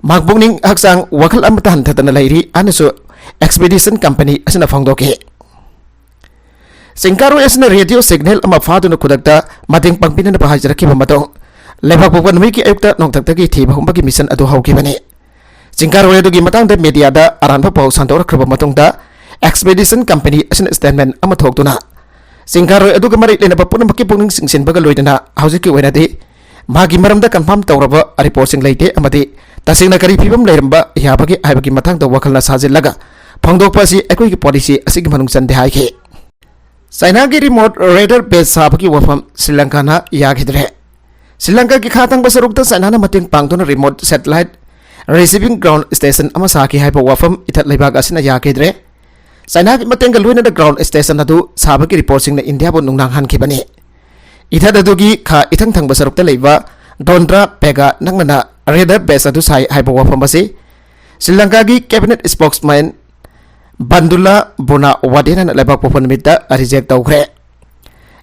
ꯃꯍꯥꯛ ꯄꯨꯛꯅꯤꯡ ꯍꯛꯆꯥꯡ ꯋꯥꯈꯜ ꯑꯃꯠꯇ ꯍꯟꯊꯗꯅ ꯂꯩꯔꯤ" ꯍꯥꯏꯅꯁꯨ expedition company ꯑꯁꯤꯅ ꯐꯣꯡꯗꯣꯛꯈꯤ꯫ ꯆꯤꯡꯀꯥꯔꯣꯏ ꯑꯁꯤꯅ radio signal ꯑꯃ ꯐꯥꯗꯨꯅ ꯈꯨꯗꯛꯇ ꯃꯇꯦꯡ ꯄꯥꯡꯕꯤꯅꯅꯕ ꯍꯥꯏꯖꯔꯛꯈꯤꯕ ꯃꯇꯨꯡ, ꯂꯩꯕꯥꯛꯄꯣꯛꯄ ꯅꯨꯃꯤꯠꯀꯤ ꯑꯌꯨꯛꯇ ꯅꯣꯡꯊꯛꯇꯒꯤ ꯊꯤꯕ ꯍꯨꯝꯕꯒꯤ mission ꯑꯗꯨ ꯍꯧꯈꯤꯕꯅꯤ꯫ ꯆꯤꯡꯀꯥꯔꯣꯏ ꯑꯗꯨꯒꯤ ꯃꯇꯥꯡꯗ media-ꯗ ꯑꯔꯥꯟꯕ ꯄꯥꯎ ꯁꯟꯗꯣꯔꯛꯈ꯭ꯔꯕ ꯃꯇꯨꯡꯗ, expedition company ꯑꯁꯤꯅ statement ꯑꯃ ꯊꯣꯛꯇꯨꯅ, ꯆꯤꯡꯀꯥꯔꯣꯏ ꯑꯗꯨꯒ ꯃꯔꯤ ꯂꯩꯅꯕ ꯄꯨꯝꯅꯃꯛꯀꯤ ꯄꯨꯛꯅꯤꯡ ꯆꯤꯡꯁꯤꯟꯕꯒ ꯂꯣꯏꯅꯅ ꯍꯧꯖꯤꯛꯀꯤ ꯑꯣꯏꯅꯗꯤ ꯃꯥꯒꯤ ꯃꯔꯝꯗ confirm ꯇꯧꯔꯕ report-ꯁꯤꯡ ꯂꯩꯇꯦ ꯑꯃꯗꯤ ꯇꯁꯦꯡꯅ ꯀꯔꯤ ꯐꯤꯕꯝ ꯂꯩꯔꯝꯕ ꯌꯥꯕꯒꯦ ꯍꯥꯏꯕꯒꯤ ꯃꯇꯥꯡꯗ ꯋꯥꯈꯜꯅ ꯁꯥꯖꯤꯜꯂꯒ ꯐꯣꯡꯗꯣꯛꯄ ꯑꯁꯤ ꯑꯩꯈꯣꯏꯒꯤ policy ꯑꯁꯤꯒꯤ ꯃꯅꯨꯡ ꯆꯟꯗꯦ ꯍꯥꯏꯈꯤ꯫ ꯆꯥꯏꯅꯥꯒꯤ remote radar base ꯁꯥꯕꯒꯤ ꯋꯥꯐꯝ ꯁ꯭ꯔꯤ ꯂꯪꯀꯥꯅ ꯌꯥꯈꯤꯗ꯭ꯔꯦ꯫ ꯁ꯭ꯔꯤ ꯂꯪꯀꯥꯒꯤ ꯈꯥ ꯊꯪꯕ ꯁꯔꯨꯛꯇ ꯆꯥꯏꯅꯥꯅ ꯃꯇꯦꯡ ꯄꯥꯡꯗꯨꯅ remote satellite receiving ground station ꯑꯃ ꯁꯥꯈꯤ ꯍꯥꯏꯕ ꯋꯥꯐꯝ ꯏꯊꯠ ꯂꯩꯕꯥꯛ ꯑꯁꯤꯅ ꯌꯥꯈꯤꯗ꯭ꯔꯦ꯫ ꯆꯥꯏꯅꯥꯒꯤ ꯃꯇꯦꯡꯒ ꯂꯣꯏꯅꯅ ground station ꯑꯗꯨ ꯁꯥꯕꯒꯤ report-ꯁꯤꯡꯅ ꯏꯟꯗꯤꯌꯥꯕꯨ ꯅꯨꯡꯅꯥꯡꯍꯟꯈꯤꯕꯅꯤ꯫ ꯏꯊꯠ ꯑꯗꯨꯒꯤ ꯈꯥ ꯏꯊꯪ ꯊꯪꯕ ꯁꯔꯨꯛꯇ ꯂꯩꯕ ꯗꯣꯟꯗ꯭ꯔꯥ ꯄꯦꯒꯥ ꯅꯛꯅꯅ radar base ꯑꯗꯨ ꯁꯥꯏ ꯍꯥꯏꯕ ꯋꯥꯐꯝ ꯑꯁꯤ ꯁ꯭ꯔꯤ ꯂꯪꯀꯥꯒꯤ cabinet spokesman ꯕꯟꯗꯨꯂꯥ ꯕꯨꯅꯥ ꯋꯥꯗꯦꯅꯥꯅ ꯂꯩꯕꯥꯛꯄꯣꯛꯄ ꯅꯨꯃꯤꯠꯇ reject ꯇꯧꯈ꯭ꯔꯦ꯫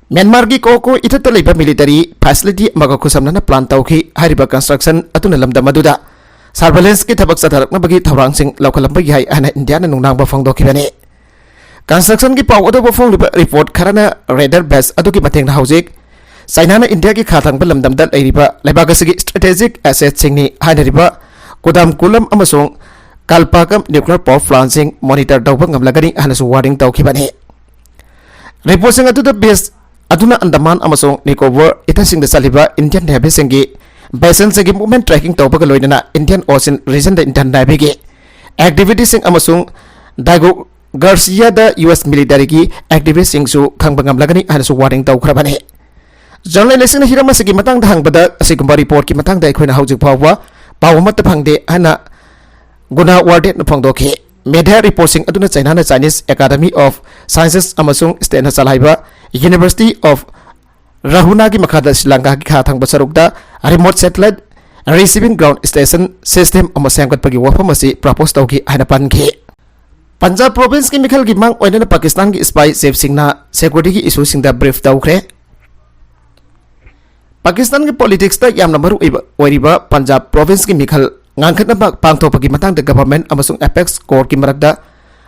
ꯃ꯭ꯌꯥꯟꯃꯥꯔꯒꯤ ꯀꯣꯀꯣ ꯏꯊꯠꯇ ꯂꯩꯕ military facility ꯑꯃꯒ ꯈꯨꯠꯁꯝꯅꯅ plan ꯇꯧꯈꯤ꯫ ꯍꯥꯏꯔꯤꯕ construction ꯑꯗꯨꯅ ꯂꯝꯗꯝ ꯑꯗꯨꯗ surveillance-ꯀꯤ ꯊꯕꯛ ꯆꯠꯊꯔꯛꯅꯕꯒꯤ ꯊꯧꯔꯥꯡꯁꯤꯡ ꯂꯧꯈꯠꯂꯝꯕ ꯌꯥꯏ ꯍꯥꯏꯅ ꯏꯟꯗꯤꯌꯥꯅ ꯅꯨꯡꯅꯥꯡꯕ ꯐꯣꯡꯗꯣꯛꯈꯤꯕꯅꯤ꯫ Construction-ꯒꯤ ꯄꯥꯎ ꯑꯗꯨꯕꯨ ꯐꯣꯡꯂꯤꯕ report ꯈꯔꯅ radar base ꯑꯗꯨꯒꯤ ꯃꯇꯦꯡꯅ ꯍꯧꯖꯤꯛ ꯆꯥꯏꯅꯥꯅ ꯏꯟꯗꯤꯌꯥꯒꯤ ꯈꯥ ꯊꯪꯕ ꯂꯝꯗꯝꯗ ꯂꯩꯔꯤꯕ ꯂꯩꯕꯥꯛ ꯑꯁꯤꯒꯤ strategic asset-ꯁꯤꯡꯅꯤ ꯍꯥꯏꯅꯔꯤꯕ ꯀꯨꯗꯥꯝꯀꯨꯂꯝ ꯑꯃꯁꯨꯡ ꯀꯜꯄꯥꯀꯝ nuclear power plant-ꯁꯤꯡ monitor ꯇꯧꯕ ꯉꯝꯂꯒꯅꯤ ꯍꯥꯏꯅꯁꯨ warning ꯇꯧꯈꯤꯕꯅꯤ꯫ Report-ꯁꯤꯡ ꯑꯗꯨꯗ base ꯑꯗꯨꯅ ꯑꯟꯗꯃꯥꯟ ꯑꯃꯁꯨꯡ ꯅꯤꯀꯣꯕꯔ ꯏꯊꯠꯁꯤꯡꯗ ꯆꯠꯂꯤꯕ Indian Navy-ꯁꯤꯡꯒꯤ vessel-ꯁꯤꯡꯒꯤ movement tracking ꯇꯧꯕꯒ ꯂꯣꯏꯅꯅ Indian Ocean region-ꯗ Indian Navy-ꯒꯤ activity-ꯁꯤꯡ ꯑꯃꯁꯨꯡ ꯗꯥꯏꯒꯣ ꯒꯥꯔꯁꯤꯌꯥꯗ U S military-ꯒꯤ activity-ꯁꯤꯡꯁꯨ ꯈꯪꯕ ꯉꯝꯂꯒꯅꯤ ꯍꯥꯏꯅꯁꯨ warning ꯇꯧꯈ꯭ꯔꯕꯅꯤ꯫ ꯖꯔꯅꯦꯂꯤꯁꯁꯤꯡꯅ ꯍꯤꯔꯝ ꯑꯁꯤꯒꯤ ꯃꯇꯥꯡꯗ ꯍꯪꯕꯗ, ꯑꯁꯤꯒꯨꯝꯕ ꯔꯤꯄꯣꯔꯠꯀꯤ ꯃꯇꯥꯡꯗ ꯑꯩꯈꯣꯏꯅ ꯍꯧꯖꯤꯛ ꯐꯥꯎꯕ ꯄꯥꯎ ꯑꯃꯠꯇ ꯐꯪꯗꯦ ꯍꯥꯏꯅ ꯒꯨꯅꯥ ꯋꯥꯔꯗꯦꯠꯅ ꯐꯣꯡꯗꯣꯛꯈꯤ꯫ ꯃꯦꯗꯤꯌꯥ ꯔꯤꯄꯣꯔꯠꯁꯤꯡ ꯑꯗꯨꯅ ꯆꯩꯅꯥꯅ Chinese Academy of Sciences ꯑꯃꯁꯨꯡ ꯁ꯭ꯇꯦꯠꯅ ꯆꯂꯥꯏꯕ University of Rahuna ꯒꯤ ꯃꯈꯥꯗ ꯁ꯭ꯔꯤ ꯂꯪꯀꯥꯒꯤ ꯈꯥ ꯊꯪꯕ ꯁꯔꯨꯛꯇ remote satellite receiving ground station system ꯑꯃ ꯁꯦꯝꯒꯠꯄꯒꯤ ꯋꯥꯐꯝ ꯑꯁꯤ ꯄ꯭ꯔꯄꯣꯖ ꯇꯧꯈꯤ ꯍꯥꯏꯅ ꯄꯟꯈꯤ꯫ ꯄꯟꯖꯥꯕ ꯄ꯭ꯔꯣꯚꯤꯟꯁꯀꯤ ꯃꯤꯈꯜꯒꯤ ꯃꯥꯡ ꯑꯣꯏꯅꯅ ꯄꯥꯀꯤꯁꯇꯥꯟꯒꯤ ꯁꯤꯄꯥꯏ ꯆꯤꯐꯁꯤꯡꯅ ꯁꯦꯀ꯭ꯌꯨꯔꯤꯇꯤꯒꯤ ꯏꯁꯨꯁꯤꯡꯗ ꯕ꯭ꯔꯤꯐ ꯇꯧꯈ꯭ꯔꯦ꯫ ꯄꯥꯀꯤꯁꯇꯥꯟꯒꯤ ꯄꯣꯂꯤꯇꯤꯛꯁꯇ ꯌꯥꯝꯅ ꯃꯔꯨ ꯑꯣꯏꯕ ꯑꯣꯏꯔꯤꯕ ꯄꯟꯖꯥꯕ ꯄ꯭ꯔꯣꯚꯤꯟꯁꯀꯤ ꯃꯤꯈꯜ ꯉꯥꯡꯈꯠꯅꯕ ꯄꯥꯡꯊꯣꯛꯄꯒꯤ ꯃꯇꯥꯡꯗ ꯒꯚꯔꯟꯃꯦꯟꯠ ꯑꯃꯁꯨꯡ ꯑꯦꯄꯦꯛꯁ ꯀꯣꯔꯠꯀꯤ ꯃꯔꯛꯇ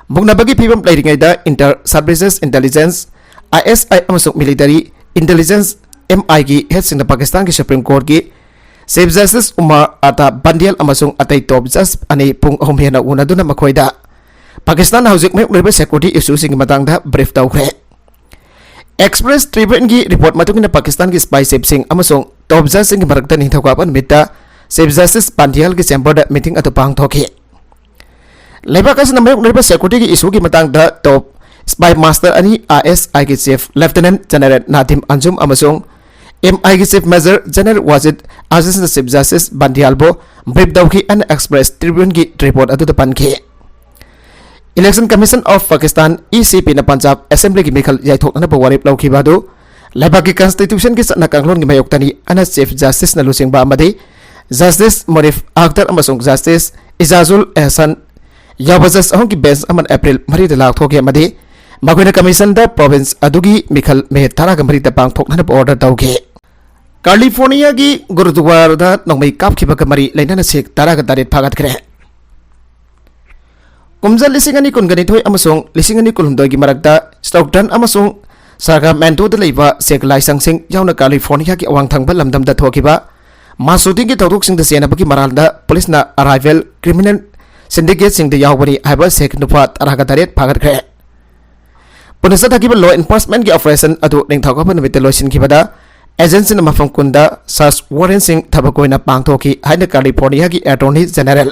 ꯃꯨꯛꯅꯕꯒꯤ ꯐꯤꯕꯝ ꯂꯩꯔꯤꯉꯩꯗ, Inter Services Intelligence, ISI, ꯑꯃꯁꯨꯡ Military Intelligence, MI ꯒꯤ ꯍꯦꯗꯁꯤꯡꯅ ꯄꯥꯀꯤꯁꯇꯥꯟꯒꯤ ꯁꯨꯄ꯭ꯔꯤꯝ ꯀꯣꯔꯠꯀꯤ ꯆꯤꯐ ꯖꯁꯇꯤꯁ ꯎꯃꯥꯔ ꯑꯇꯥ ꯕꯟꯗꯤꯌꯥꯜ ꯑꯃꯁꯨꯡ ꯑꯇꯩ ꯇꯣꯞ ꯖꯁ ꯑꯅꯤ ꯄꯨꯡ ꯑꯍꯨꯝ ꯍꯦꯟꯅ ꯎꯅꯗꯨꯅ ꯃꯈꯣꯏꯗ ꯄꯥꯀꯤꯁꯇꯥꯟꯅ ꯍꯧꯖꯤꯛ ꯃꯥꯌꯣꯛꯅꯔꯤꯕ ꯁꯦꯀ꯭ꯌꯨꯔꯤꯇꯤ ꯏꯁꯨꯁꯤꯡꯒꯤ ꯃꯇꯥꯡꯗ ꯕ꯭ꯔꯤꯐ ꯇꯧꯈ꯭ꯔꯦ꯫ ꯑꯦꯛꯁꯄ꯭ꯔꯦꯁ ꯇ꯭ꯔꯤꯕ꯭ꯌꯨꯟꯒꯤ ꯔꯤꯄꯣꯔꯠ ꯃꯇꯨꯡ ꯏꯟꯅ, ꯄꯥꯀꯤꯁꯇꯥꯟꯒꯤ ꯁꯤꯄꯥꯏ ꯆꯤꯐꯁꯤꯡ ꯑꯃꯁꯨꯡ ꯇꯣꯞ ꯖꯁꯁꯤꯡꯒꯤ ꯃꯔꯛꯇ ꯅꯤꯡꯊꯧꯀꯥꯕ ꯅꯨꯃꯤꯠꯇ ꯆꯤꯐ ꯖꯁꯇꯤꯁ ꯕꯟꯗꯤꯌꯥꯜꯒꯤ ꯆꯦꯝꯕꯔꯗ ꯃꯤꯇꯤꯡ ꯑꯗꯨ ꯄꯥꯡꯊꯣꯛꯈꯤ꯫ ꯂꯩꯕꯥꯛ ꯑꯁꯤꯅ ꯃꯥꯌꯣꯛꯅꯔꯤꯕ ꯁꯦꯀ꯭ꯌꯨꯔꯤꯇꯤꯒꯤ ꯏꯁꯨꯒꯤ ꯃꯇꯥꯡꯗ ꯇꯣꯞ ꯁꯤꯄꯥꯏ ꯃꯥꯁꯇꯔ ꯑꯅꯤ, ISI ꯒꯤ chief lieutenant general Nadeem Anjum ꯑꯃꯁꯨꯡ MI ꯒꯤ ꯆꯤꯐ ꯃꯦꯖꯔ ꯖꯦꯅꯔꯦꯜ ꯋꯥꯖꯤꯗ ꯑꯖꯤꯖꯅ ꯆꯤꯐ ꯖꯁꯇꯤꯁ ꯕꯟꯗꯤꯌꯥꯜꯕꯨ ꯕ꯭ꯔꯤꯐ ꯇꯧꯈꯤ ꯍꯥꯏꯅ ꯑꯦꯛꯁꯄ꯭ꯔꯦꯁ ꯇ꯭ꯔꯤꯕ꯭ꯌꯨꯟꯒꯤ ꯔꯤꯄꯣꯔꯠ ꯑꯗꯨꯗ ꯄꯟꯈꯤ꯫ Election Commission of Pakistan, ECP ꯅ ꯄꯟꯖꯥꯕ ꯑꯦꯁꯦꯝꯕ꯭ꯂꯤꯒꯤ ꯃꯤꯈꯜ ꯌꯩꯊꯣꯛꯅꯅꯕ ꯋꯥꯔꯦꯞ ꯂꯧꯈꯤꯕ ꯑꯗꯨ ꯂꯩꯕꯥꯛꯀꯤ ꯀꯟꯁꯇꯤꯇ꯭ꯌꯨꯁꯟꯒꯤ ꯆꯠꯅ ꯀꯥꯡꯂꯣꯟꯒꯤ ꯃꯥꯌꯣꯛꯇꯅꯤ ꯍꯥꯏꯅ ꯆꯤꯐ ꯖꯁꯇꯤꯁꯅ ꯂꯨꯆꯤꯡꯕ ꯑꯃꯗꯤ ꯖꯁꯇꯤꯁ ꯃꯨꯅꯤꯐ ꯑꯈꯇꯔ ꯑꯃꯁꯨꯡ ꯖꯁꯇꯤꯁ ꯏꯖꯥꯖꯨꯜ ꯑꯦꯍꯁꯟ ꯌꯥꯎꯕ ꯖꯁ ꯑꯍꯨꯝꯒꯤ ꯕꯦꯟꯆ ꯑꯃꯅ ꯑꯦꯄ꯭ꯔꯤꯜ ꯃꯔꯤꯗ ꯂꯥꯎꯊꯣꯛꯈꯤ ꯑꯃꯗꯤ ꯃꯈꯣꯏꯅ ꯀꯃꯤꯁꯟꯗ ꯄ꯭ꯔꯣꯚꯤꯟꯁ ꯑꯗꯨꯒꯤ ꯃꯤꯈꯜ ꯃꯦ ꯇꯔꯥꯒ ꯃꯔꯤꯗ ꯄꯥꯡꯊꯣꯛꯅꯅꯕ ꯑꯣꯔꯗꯔ ꯇꯧꯈꯤ꯫ ꯀꯥꯂꯤꯐꯣꯔꯅꯤꯌꯥꯒꯤ ꯒꯨꯔꯨꯗ꯭ꯋꯥꯔꯥꯗ ꯅꯣꯡꯃꯩ ꯀꯥꯞꯈꯤꯕꯒ ꯃꯔꯤ ꯂꯩꯅꯅ ꯁꯤꯈ ꯇꯔꯥꯒ ꯇꯔꯦꯠ ꯐꯥꯒꯠꯈ꯭ꯔꯦ꯫ ꯀꯨꯝꯖꯥ ꯂꯤꯁꯤꯡ ꯑꯅꯤ ꯀꯨꯟꯒ ꯅꯤꯊꯣꯏ ꯑꯃꯁꯨꯡ ꯂꯤꯁꯤꯡ ꯑꯅꯤ ꯀꯨꯟꯍꯨꯝꯗꯣꯏꯒꯤ ꯃꯔꯛꯇ ꯁ꯭ꯇꯣꯛꯇꯟ ꯑꯃꯁꯨꯡ ꯁꯥꯀ꯭ꯔꯥꯃꯦꯟꯇꯣꯗ ꯂꯩꯕ ꯁꯤꯈ ꯂꯥꯏꯁꯪꯁꯤꯡ ꯌꯥꯎꯅ ꯀꯥꯂꯤꯐꯣꯔꯅꯤꯌꯥꯒꯤ ꯑꯋꯥꯡ ꯊꯪꯕ ꯂꯝꯗꯝꯗ ꯊꯣꯛꯈꯤꯕ ꯃꯥꯁ ꯁꯨꯇꯤꯡꯒꯤ ꯊꯧꯗꯣꯛꯁꯤꯡꯗ ꯆꯦꯟꯅꯕꯒꯤ ꯃꯔꯥꯜꯗ ꯄꯨꯂꯤꯁꯅ ꯑꯔꯥꯏꯚꯦꯜ ꯀ꯭ꯔꯤꯃꯤꯅꯦꯜ ꯁꯤꯟꯗꯤꯀꯦꯠꯁꯤꯡꯗ ꯌꯥꯎꯕꯅꯤ ꯍꯥꯏꯕ ꯁꯤꯈ ꯅꯨꯄꯥ ꯇꯔꯥꯒ ꯇꯔꯦꯠ ꯐꯥꯒꯠꯈ꯭ꯔꯦ꯫ ꯄꯨꯟꯅ ꯆꯠꯊꯈꯤꯕ ꯂꯣ ꯏꯟꯐꯣꯔꯁꯃꯦꯟꯠꯀꯤ ꯑꯣꯄꯔꯦꯁꯟ ꯑꯗꯨ ꯅꯤꯡꯊꯧꯀꯥꯕ ꯅꯨꯃꯤꯠꯇ ꯂꯣꯏꯁꯤꯟꯈꯤꯕꯗ, ꯑꯦꯖꯦꯟꯁꯤꯅ ꯃꯐꯝ ꯀꯨꯟꯗ ꯁꯔꯆ ꯋꯥꯔꯦꯟꯠꯁꯤꯡ ꯊꯕꯛ ꯑꯣꯏꯅ ꯄꯥꯡꯊꯣꯛꯈꯤ ꯍꯥꯏꯅ ꯀꯥꯂꯤꯐꯣꯔꯅꯤꯌꯥꯒꯤ attorney general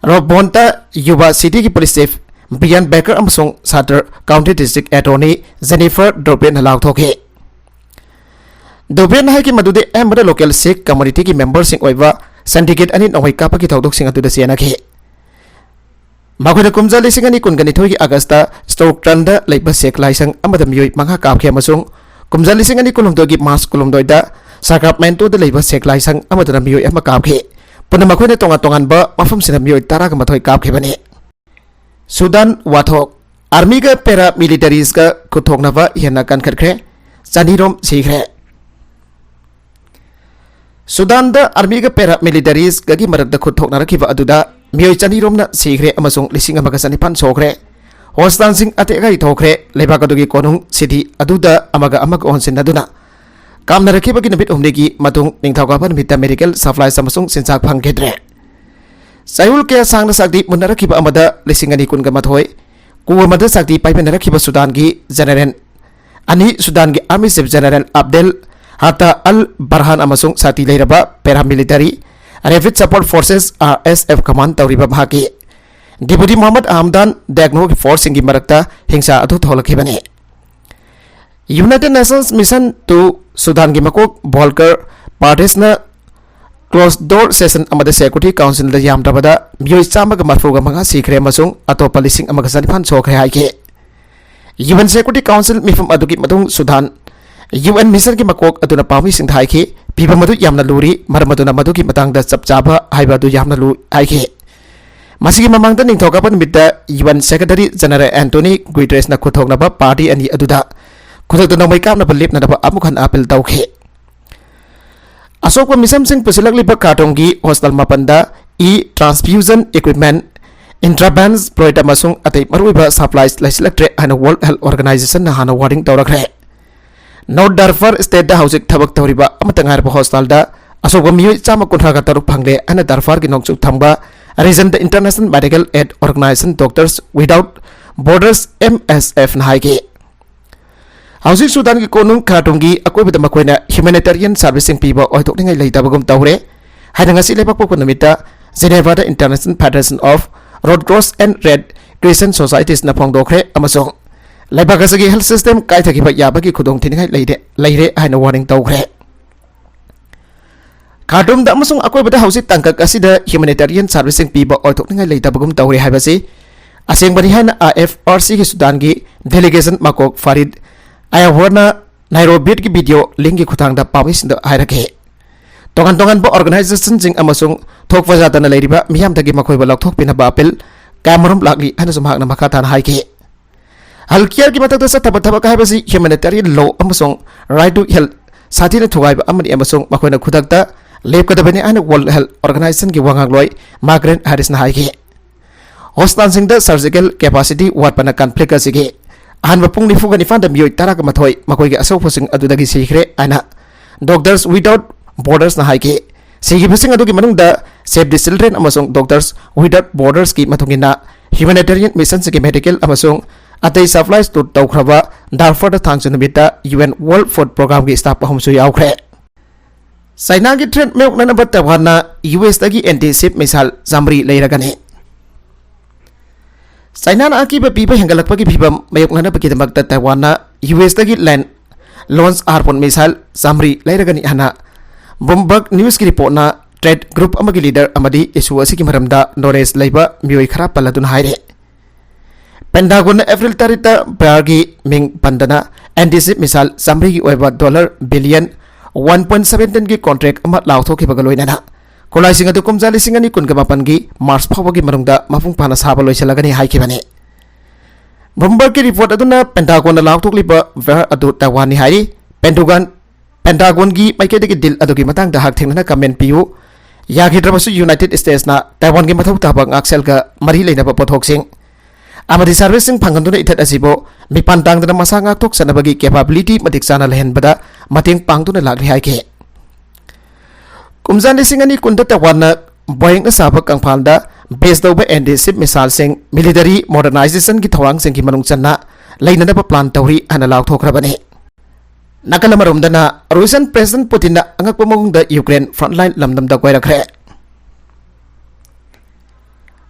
ꯔꯣꯕ ꯕꯣꯟꯇ, ꯌꯨꯕꯥ ꯁꯤꯇꯤꯒꯤ police chief ꯕ꯭ꯔꯤꯌꯥꯟ baker ꯑꯃꯁꯨꯡ ꯁꯥꯇꯔ ꯀꯥꯎꯟꯇꯤ ꯗꯤꯁꯇ꯭ꯔꯤꯛ ꯑꯦꯇꯣꯔꯅꯤ ꯖꯦꯅꯤꯐꯔ ꯗꯣꯔꯄꯦꯠꯅ ꯂꯥꯎꯊꯣꯛꯈꯤ꯫ ꯗꯣꯕ꯭ꯔꯦꯟꯅ ꯍꯥꯏꯈꯤ ꯃꯗꯨꯗꯤ ꯑꯌꯥꯝꯕꯅ local Sikh communityꯒꯤ memberꯁꯤꯡ ꯑꯣꯏꯕ syndicate ꯑꯅꯤ ꯅꯣꯡꯃꯩ ꯀꯥꯞꯄꯒꯤ ꯊꯧꯗꯣꯛꯁꯤꯡ ꯑꯗꯨꯗ ꯆꯦꯟꯅꯈꯤ꯫ ꯃꯈꯣꯏꯅ ꯀꯨꯝꯖꯥ ꯂꯤꯁꯤꯡ ꯑꯅꯤ ꯀꯨꯟꯒ ꯅꯤꯊꯣꯏꯒꯤ Augustꯇ Stocktonꯗ ꯂꯩꯕ Sikh ꯂꯥꯏꯁꯪ ꯑꯃꯗ ꯃꯤꯑꯣꯏ ꯃꯉꯥ ꯀꯥꯞꯈꯤ ꯑꯃꯁꯨꯡ ꯀꯨꯝꯖꯥ ꯂꯤꯁꯤꯡ ꯑꯅꯤ ꯀꯨꯟꯍꯨꯝꯗꯣꯏꯒꯤ March ꯀꯨꯟꯍꯨꯝꯗꯣꯏꯗ Sacramentoꯗ ꯂꯩꯕ Sikh ꯂꯥꯏꯁꯪ ꯑꯃꯗꯅ ꯃꯤꯑꯣꯏ ꯑꯃ ꯀꯥꯞꯈꯤ꯫ ꯄꯨꯟꯅ ꯃꯈꯣꯏꯅ ꯇꯣꯉꯥꯟ ꯇꯣꯉꯥꯟꯕ ꯃꯐꯝꯁꯤꯡꯗ ꯃꯤꯑꯣꯏ ꯇꯔꯥꯒ ꯃꯥꯊꯣꯏ ꯀꯥꯞꯈꯤꯕꯅꯤ꯫ ꯁꯨꯗꯥꯟ ꯋꯥꯊꯣꯛ꯫ Armyꯒ paramilitariesꯒ ꯈꯨꯠꯊꯣꯛꯅꯕ ꯍꯦꯟꯅ ꯀꯟꯈꯠꯈ꯭ꯔꯦ꯫ ꯆꯅꯤꯔꯣꯝ ꯁꯤꯈ꯭ꯔꯦ꯫ ꯁꯨꯗꯥꯟꯗ armyꯒ paramilitariesꯒꯒꯤ ꯃꯔꯛꯇ ꯈꯨꯠ ꯊꯣꯛꯅꯔꯛꯈꯤꯕ ꯑꯗꯨꯗ ꯃꯤꯑꯣꯏ ꯆꯅꯤꯔꯣꯝꯅ ꯁꯤꯈ꯭ꯔꯦ ꯑꯃꯁꯨꯡ ꯂꯤꯁꯤꯡ ꯑꯃꯒ ꯆꯅꯤꯄꯥꯟ ꯁꯣꯛꯈ꯭ꯔꯦ꯫ Hospitalꯁꯤꯡ ꯑꯇꯦꯛ ꯑꯀꯥꯏ ꯊꯣꯛꯈ꯭ꯔꯦ꯫ ꯂꯩꯕꯥꯛ ꯑꯗꯨꯒꯤ ꯀꯣꯅꯨꯡ city ꯑꯗꯨꯗ ꯑꯃꯒ ꯑꯃꯒ ꯑꯣꯟꯁꯤꯟꯅꯗꯨꯅ ꯀꯥꯞꯅꯔꯛꯈꯤꯕꯒꯤ ꯅꯨꯃꯤꯠ ꯍꯨꯝꯅꯤꯒꯤ ꯃꯇꯨꯡ ꯅꯤꯡꯊꯧꯀꯥꯕ ꯅꯨꯃꯤꯠꯇ medical supplies ꯑꯃꯁꯨꯡ ꯆꯤꯟꯖꯥꯛ ꯐꯪꯈꯤꯗ꯭ꯔꯦ꯫ ꯆꯌꯣꯜ ꯀꯌꯥ ꯁꯥꯡꯅ ꯆꯥꯛꯇꯤ ꯃꯨꯟꯅꯔꯛꯈꯤꯕ ꯑꯃꯗ ꯂꯤꯁꯤꯡ ꯑꯅꯤ ꯀꯨꯟꯒ ꯃꯥꯊꯣꯏ ꯀꯨ ꯑꯃꯗ ꯆꯥꯛꯇꯤ ꯄꯥꯏꯃꯤꯟꯅꯔꯛꯈꯤꯕ ꯁꯨꯗꯥꯟꯒꯤ General ꯑꯅꯤ, ꯁꯨꯗꯥꯟꯒꯤ Army Chief General Abdel Fattah al-Burhan ꯑꯃꯁꯨꯡ ꯁꯛꯇꯤ ꯂꯩꯔꯕ paramilitary Rapid Support Forces, RSF, command ꯇꯧꯔꯤꯕ ꯃꯍꯥꯛꯀꯤ Deputy Mohammad Hamdan Dagloꯒꯤ forceꯁꯤꯡꯒꯤ ꯃꯔꯛꯇ ꯍꯤꯡꯁꯥ ꯑꯗꯨ ꯊꯣꯛꯂꯛꯈꯤꯕꯅꯤ꯫ United Nations Mission to ꯁꯨꯗꯥꯟꯒꯤ ꯃꯀꯣꯛ Volker Perthesꯅ closed door session ꯑꯃꯗ Security Councilꯗ ꯌꯥꯝꯗ꯭ꯔꯕꯗ ꯃꯤꯑꯣꯏ ꯆꯥꯝꯃꯒ ꯃꯔꯤꯐꯨꯒ ꯃꯉꯥ ꯁꯤꯈ꯭ꯔꯦ ꯑꯃꯁꯨꯡ ꯑꯇꯣꯞꯄ ꯂꯤꯁꯤꯡ ꯑꯃꯒ ꯆꯅꯤꯄꯥꯟ ꯁꯣꯛꯈ꯭ꯔꯦ ꯍꯥꯏꯈꯤ꯫ UN Security Council ꯃꯤꯐꯝ ꯑꯗꯨꯒꯤ ꯃꯇꯨꯡ ꯁꯨꯗꯥꯟ UN missionꯒꯤ ꯃꯀꯣꯛ ꯑꯗꯨꯅ ꯄꯥꯎꯃꯤꯁꯤꯡꯗ ꯍꯥꯏꯈꯤ, "ꯐꯤꯚꯝ ꯑꯗꯨ ꯌꯥꯝꯅ ꯂꯨꯔꯤ, ꯃꯔꯝ ꯑꯗꯨꯅ ꯃꯗꯨꯒꯤ ꯃꯇꯥꯡꯗ ꯆꯞ ꯆꯥꯕ ꯍꯥꯏꯕ ꯑꯗꯨ ꯌꯥꯝꯅ ꯂꯨꯏ" ꯍꯥꯏꯈꯤ꯫ ꯃꯁꯤꯒꯤ ꯃꯃꯥꯡꯗ ꯅꯤꯡꯊꯧꯀꯥꯕ ꯅꯨꯃꯤꯠꯇ UN Secretary General Antonio Guterresꯅ ꯈꯨꯠꯊꯣꯛꯅꯕ party ꯑꯅꯤ ꯑꯗꯨꯗ ꯈꯨꯗꯛꯇ ꯅꯣꯡꯃꯩ ꯀꯥꯞꯅꯕ ꯂꯦꯞꯅꯅꯕ ꯑꯃꯨꯛ ꯍꯟꯅ appeal ꯇꯧꯈꯤ꯫ ꯑꯁꯣꯛꯄ ꯃꯤꯁꯝꯁꯤꯡ ꯄꯨꯁꯤꯜꯂꯛꯂꯤꯕ ꯈꯥꯔꯇꯨꯝꯒꯤ hospital ꯃꯥꯄꯟꯗ E transfusion equipment, intravenous fluid ꯑꯃꯁꯨꯡ ꯑꯇꯩ ꯃꯔꯨꯑꯣꯏꯕ supplies ꯂꯩꯁꯤꯜꯂꯛꯇ꯭ꯔꯦ ꯍꯥꯏꯅ World Health Organizationꯅ ꯍꯥꯟꯅ warning ꯇꯧꯔꯛꯈ꯭ꯔꯦ꯫ North Darfur stateꯇ ꯍꯧꯖꯤꯛ ꯊꯕꯛ ꯇꯧꯔꯤꯕ ꯑꯃꯠꯇ ꯉꯥꯏꯔꯕ hospitalꯗ ꯑꯁꯣꯛꯄ ꯃꯤꯑꯣꯏ ꯆꯥꯝꯃ ꯀꯨꯟꯊ꯭ꯔꯥꯒ ꯇꯔꯨꯛ ꯐꯪꯂꯦ ꯍꯥꯏꯅ Darfurꯒꯤ ꯅꯣꯡꯆꯨꯞ ꯊꯪꯕ regionꯗ International Medical Aid Organization, Doctors Without Borders, MSFꯅ ꯍꯥꯏꯈꯤ꯫ ꯍꯧꯖꯤꯛ ꯁꯨꯗꯥꯟꯒꯤ ꯀꯣꯅꯨꯡ ꯈꯥꯔꯇꯨꯝꯒꯤ ꯑꯀꯣꯏꯕꯗ ꯃꯈꯣꯏꯅ humanitarian serviceꯁꯤꯡ ꯄꯤꯕ ꯑꯣꯏꯊꯣꯛꯅꯤꯡꯉꯥꯏ ꯂꯩꯇꯕꯒꯨꯝ ꯇꯧꯔꯦ ꯍꯥꯏꯅ ꯉꯁꯤ ꯂꯩꯕꯥꯛꯄꯣꯛꯄ ꯅꯨꯃꯤꯠꯇ Genevaꯗ International Federation of Red Cross and Red Crescent Societiesꯅ ꯐꯣꯡꯗꯣꯛꯈ꯭ꯔꯦ ꯑꯃꯁꯨꯡ ꯂꯩꯕꯥꯛ ꯑꯁꯤꯒꯤ health system ꯀꯥꯏꯊꯈꯤꯕ ꯌꯥꯕꯒꯤ ꯈꯨꯗꯣꯡꯊꯤꯅꯤꯡꯉꯥꯏ ꯂꯩꯔꯦ, ꯂꯩꯔꯦ ꯍꯥꯏꯅ warning ꯇꯧꯈ꯭ꯔꯦ꯫ ꯈꯥꯔꯇꯨꯝꯗ ꯑꯃꯁꯨꯡ ꯑꯀꯣꯏꯕꯗ ꯍꯧꯖꯤꯛ ꯇꯥꯡꯀꯛ ꯑꯁꯤꯗ humanitarian service ꯁꯤꯡ ꯄꯤꯕ ꯑꯣꯏꯊꯣꯛꯅꯤꯡꯉꯥꯏ ꯂꯩꯇꯕꯒꯨꯝ ꯇꯧꯔꯦ ꯍꯥꯏꯕꯁꯤ ꯑꯁꯦꯡꯕꯅꯤ ꯍꯥꯏꯅ IFRC ꯒꯤ ꯁꯨꯗꯥꯟꯒꯤ delegation ꯃꯀꯣꯛ ꯐꯥꯔꯤꯗ ꯑꯌꯥꯋꯔꯅ ꯅꯥꯏꯔꯣꯕꯤꯠꯀꯤ video link ꯀꯤ ꯈꯨꯠꯊꯥꯡꯗ ꯄꯥꯎꯃꯤꯁꯤꯡꯗ ꯍꯥꯏꯔꯛꯈꯤ꯫ ꯇꯣꯉꯥꯟ ꯇꯣꯉꯥꯟꯕ organization ꯁꯤꯡ ꯑꯃꯁꯨꯡ ꯊꯣꯛꯄ ꯌꯥꯗꯅ ꯂꯩꯔꯤꯕ ꯃꯤꯌꯥꯝꯗꯒꯤ ꯃꯈꯣꯏꯕꯨ ꯂꯧꯊꯣꯛꯄꯤꯅꯕ ꯑꯥꯄꯤꯜ ꯀꯌꯥꯃꯔꯨꯝ ꯂꯥꯛꯂꯤ ꯍꯥꯏꯅꯁꯨ ꯃꯍꯥꯛꯅ ꯃꯈꯥ ꯇꯥꯅ ꯍꯥꯏꯈꯤ꯫ Health care ꯒꯤ ꯃꯊꯛꯇ ꯆꯠꯇꯕ ꯊꯕꯛ ꯍꯥꯏꯕꯁꯤ humanitarian law ꯑꯃꯁꯨꯡ right to health ꯁꯥꯊꯤꯅ ꯊꯨꯒꯥꯏꯕ ꯑꯃꯅꯤ, ꯑꯃꯁꯨꯡ ꯃꯈꯣꯏꯅ ꯈꯨꯗꯛꯇ ꯂꯦꯞꯀꯗꯕꯅꯤ ꯍꯥꯏꯅ World Health Organization ꯒꯤ ꯋꯥ ꯉꯥꯡꯂꯣꯏ ꯃꯥꯔꯒꯔꯦꯠ ꯍꯦꯔꯤꯁꯅ ꯍꯥꯏꯈꯤ꯫ ꯍꯣꯁꯄꯤꯇꯥꯜꯁꯤꯡꯗ surgical capacity ꯋꯥꯠꯄꯅ conflict ꯑꯁꯤꯒꯤ ꯑꯍꯥꯟꯕ ꯄꯨꯡ ꯅꯤꯐꯨꯒ ꯅꯤꯄꯥꯟꯗ ꯃꯤꯑꯣꯏ ꯇꯔꯥꯒ ꯃꯥꯊꯣꯏ ꯃꯈꯣꯏꯒꯤ ꯑꯁꯣꯛꯄꯁꯤꯡ ꯑꯗꯨꯗꯒꯤ ꯁꯤꯈ꯭ꯔꯦ ꯍꯥꯏꯅ Doctors Without Borders ꯅ ꯍꯥꯏꯈꯤ꯫ ꯁꯤꯈꯤꯕꯁꯤꯡ ꯑꯗꯨꯒꯤ ꯃꯅꯨꯡꯗ Save the Children ꯑꯃꯁꯨꯡ Doctors Without Borders ꯀꯤ ꯃꯇꯨꯡ ꯏꯟꯅ humanitarian mission ꯁꯤꯡꯒꯤ medical ꯑꯃꯁꯨꯡ ꯑꯇꯩ supplies ꯇꯧꯈ꯭ꯔꯕ ꯗꯥꯔꯐꯔꯗ ꯊꯥꯡꯖ ꯅꯨꯃꯤꯠꯇ UN World Food Program ꯒꯤ staff ꯑꯍꯨꯝꯁꯨ ꯌꯥꯎꯈ꯭ꯔꯦ꯫ ꯆꯥꯏꯅꯥꯒꯤ threat ꯃꯥꯌꯣꯛꯅꯅꯕ ꯇꯥꯏꯋꯥꯟꯅ US ꯇꯒꯤ anti ship missile ꯆꯥꯃꯔꯤ ꯂꯩꯔꯒꯅꯤ꯫ ꯆꯥꯏꯅꯥꯅ ꯑꯀꯤꯕ ꯄꯤꯕ ꯍꯦꯟꯒꯠꯂꯛꯄꯒꯤ ꯐꯤꯚꯝ ꯃꯥꯌꯣꯛꯅꯅꯕꯒꯤꯗꯃꯛꯇ ꯇꯥꯏꯋꯥꯟꯅ US ꯇꯒꯤ land launch harpoon missile ꯆꯥꯃꯔꯤ ꯂꯩꯔꯒꯅꯤ ꯍꯥꯏꯅ Bloomberg News ꯀꯤ report ꯅ trade group ꯑꯃꯒꯤ leader ꯑꯃꯗꯤ issue ꯑꯁꯤꯒꯤ ꯃꯔꯝꯗ knowledge ꯂꯩꯕ ꯃꯤꯑꯣꯏ ꯈꯔ ꯄꯜꯂꯗꯨꯅ ꯍꯥꯏꯔꯤ꯫ Pentagon ꯅ April ꯇꯔꯦꯠꯇ Bayer ꯒꯤ ꯃꯤꯡ ꯄꯟꯗꯅ anti ship missile ꯆꯥꯃꯔꯤꯒꯤ ꯑꯣꯏꯕ dollar billion one point seven ten ꯒꯤ contract ꯑꯃ ꯂꯥꯎꯊꯣꯛꯈꯤꯕꯒ ꯂꯣꯏꯅꯅ ꯈꯨꯠꯂꯥꯏꯁꯤꯡ ꯑꯗꯨ ꯀꯨꯝꯖꯥ ꯂꯤꯁꯤꯡ ꯑꯅꯤ ꯀꯨꯟꯒ ꯃꯥꯄꯟꯒꯤ March ꯐꯥꯎꯕꯒꯤ ꯃꯅꯨꯡꯗ ꯃꯄꯨꯡ ꯐꯥꯅ ꯁꯥꯕ ꯂꯣꯏꯁꯤꯜꯂꯒꯅꯤ ꯍꯥꯏꯈꯤꯕꯅꯤ꯫ Bloomberg ꯀꯤ report ꯑꯗꯨꯅ Pentagon ꯅ ꯂꯥꯎꯊꯣꯛꯂꯤꯕ Bayer ꯑꯗꯨ ꯇꯥꯏꯋꯥꯟꯅꯤ ꯍꯥꯏꯔꯤ꯫ Pentagon Pentagon ꯒꯤ ꯃꯥꯏꯀꯩꯗꯒꯤ deal ꯑꯗꯨꯒꯤ ꯃꯇꯥꯡꯗ ꯍꯛꯊꯦꯡꯅꯅ comment ꯄꯤꯌꯨ꯫ ꯌꯥꯈꯤꯗ꯭ꯔꯕꯁꯨ United States ꯅ ꯇꯥꯏꯋꯥꯟꯒꯤ ꯃꯊꯧ ꯇꯥꯕ ꯉꯥꯛꯁꯦꯜꯒ ꯃꯔꯤ ꯂꯩꯅꯕ ꯄꯣꯠꯊꯣꯛꯁꯤꯡ ꯑꯃꯗꯤ service ꯁꯤꯡ ꯐꯪꯍꯟꯗꯨꯅ ꯏꯊꯠ ꯑꯁꯤꯕꯨ ꯃꯤꯄꯥꯟ ꯇꯥꯡꯗꯅ ꯃꯁꯥ ꯉꯥꯛꯊꯣꯛꯆꯅꯕꯒꯤ capability ꯃꯇꯤꯛ ꯆꯥꯅ ꯂꯩꯍꯟꯕꯗ ꯃꯇꯦꯡ ꯄꯥꯡꯗꯨꯅ ꯂꯥꯛꯂꯤ ꯍꯥꯏꯈꯤ꯫ ꯀꯨꯝꯖꯥ ꯂꯤꯁꯤꯡ ꯑꯅꯤ ꯀꯨꯟꯗ ꯇꯥꯏꯋꯥꯟꯅ Boeing ꯅ ꯁꯥꯕ ꯀꯪꯐꯥꯜꯗ base ꯇꯧꯕ anti ship missile ꯁꯤꯡ military modernization ꯒꯤ ꯊꯧꯔꯥꯡꯁꯤꯡꯒꯤ ꯃꯅꯨꯡ ꯆꯟꯅ ꯂꯩꯅꯅꯕ plan ꯇꯧꯔꯤ ꯍꯥꯏꯅ ꯂꯥꯎꯊꯣꯛꯈ꯭ꯔꯕꯅꯤ꯫ ꯅꯥꯀꯜ ꯑꯃꯔꯣꯝꯗꯅ Russian President Putin ꯅ ꯑꯉꯛꯄ ꯃꯑꯣꯡꯗ Ukraine frontline ꯂꯝꯗꯝꯗ ꯀꯣꯏꯔꯛꯈ꯭ꯔꯦ꯫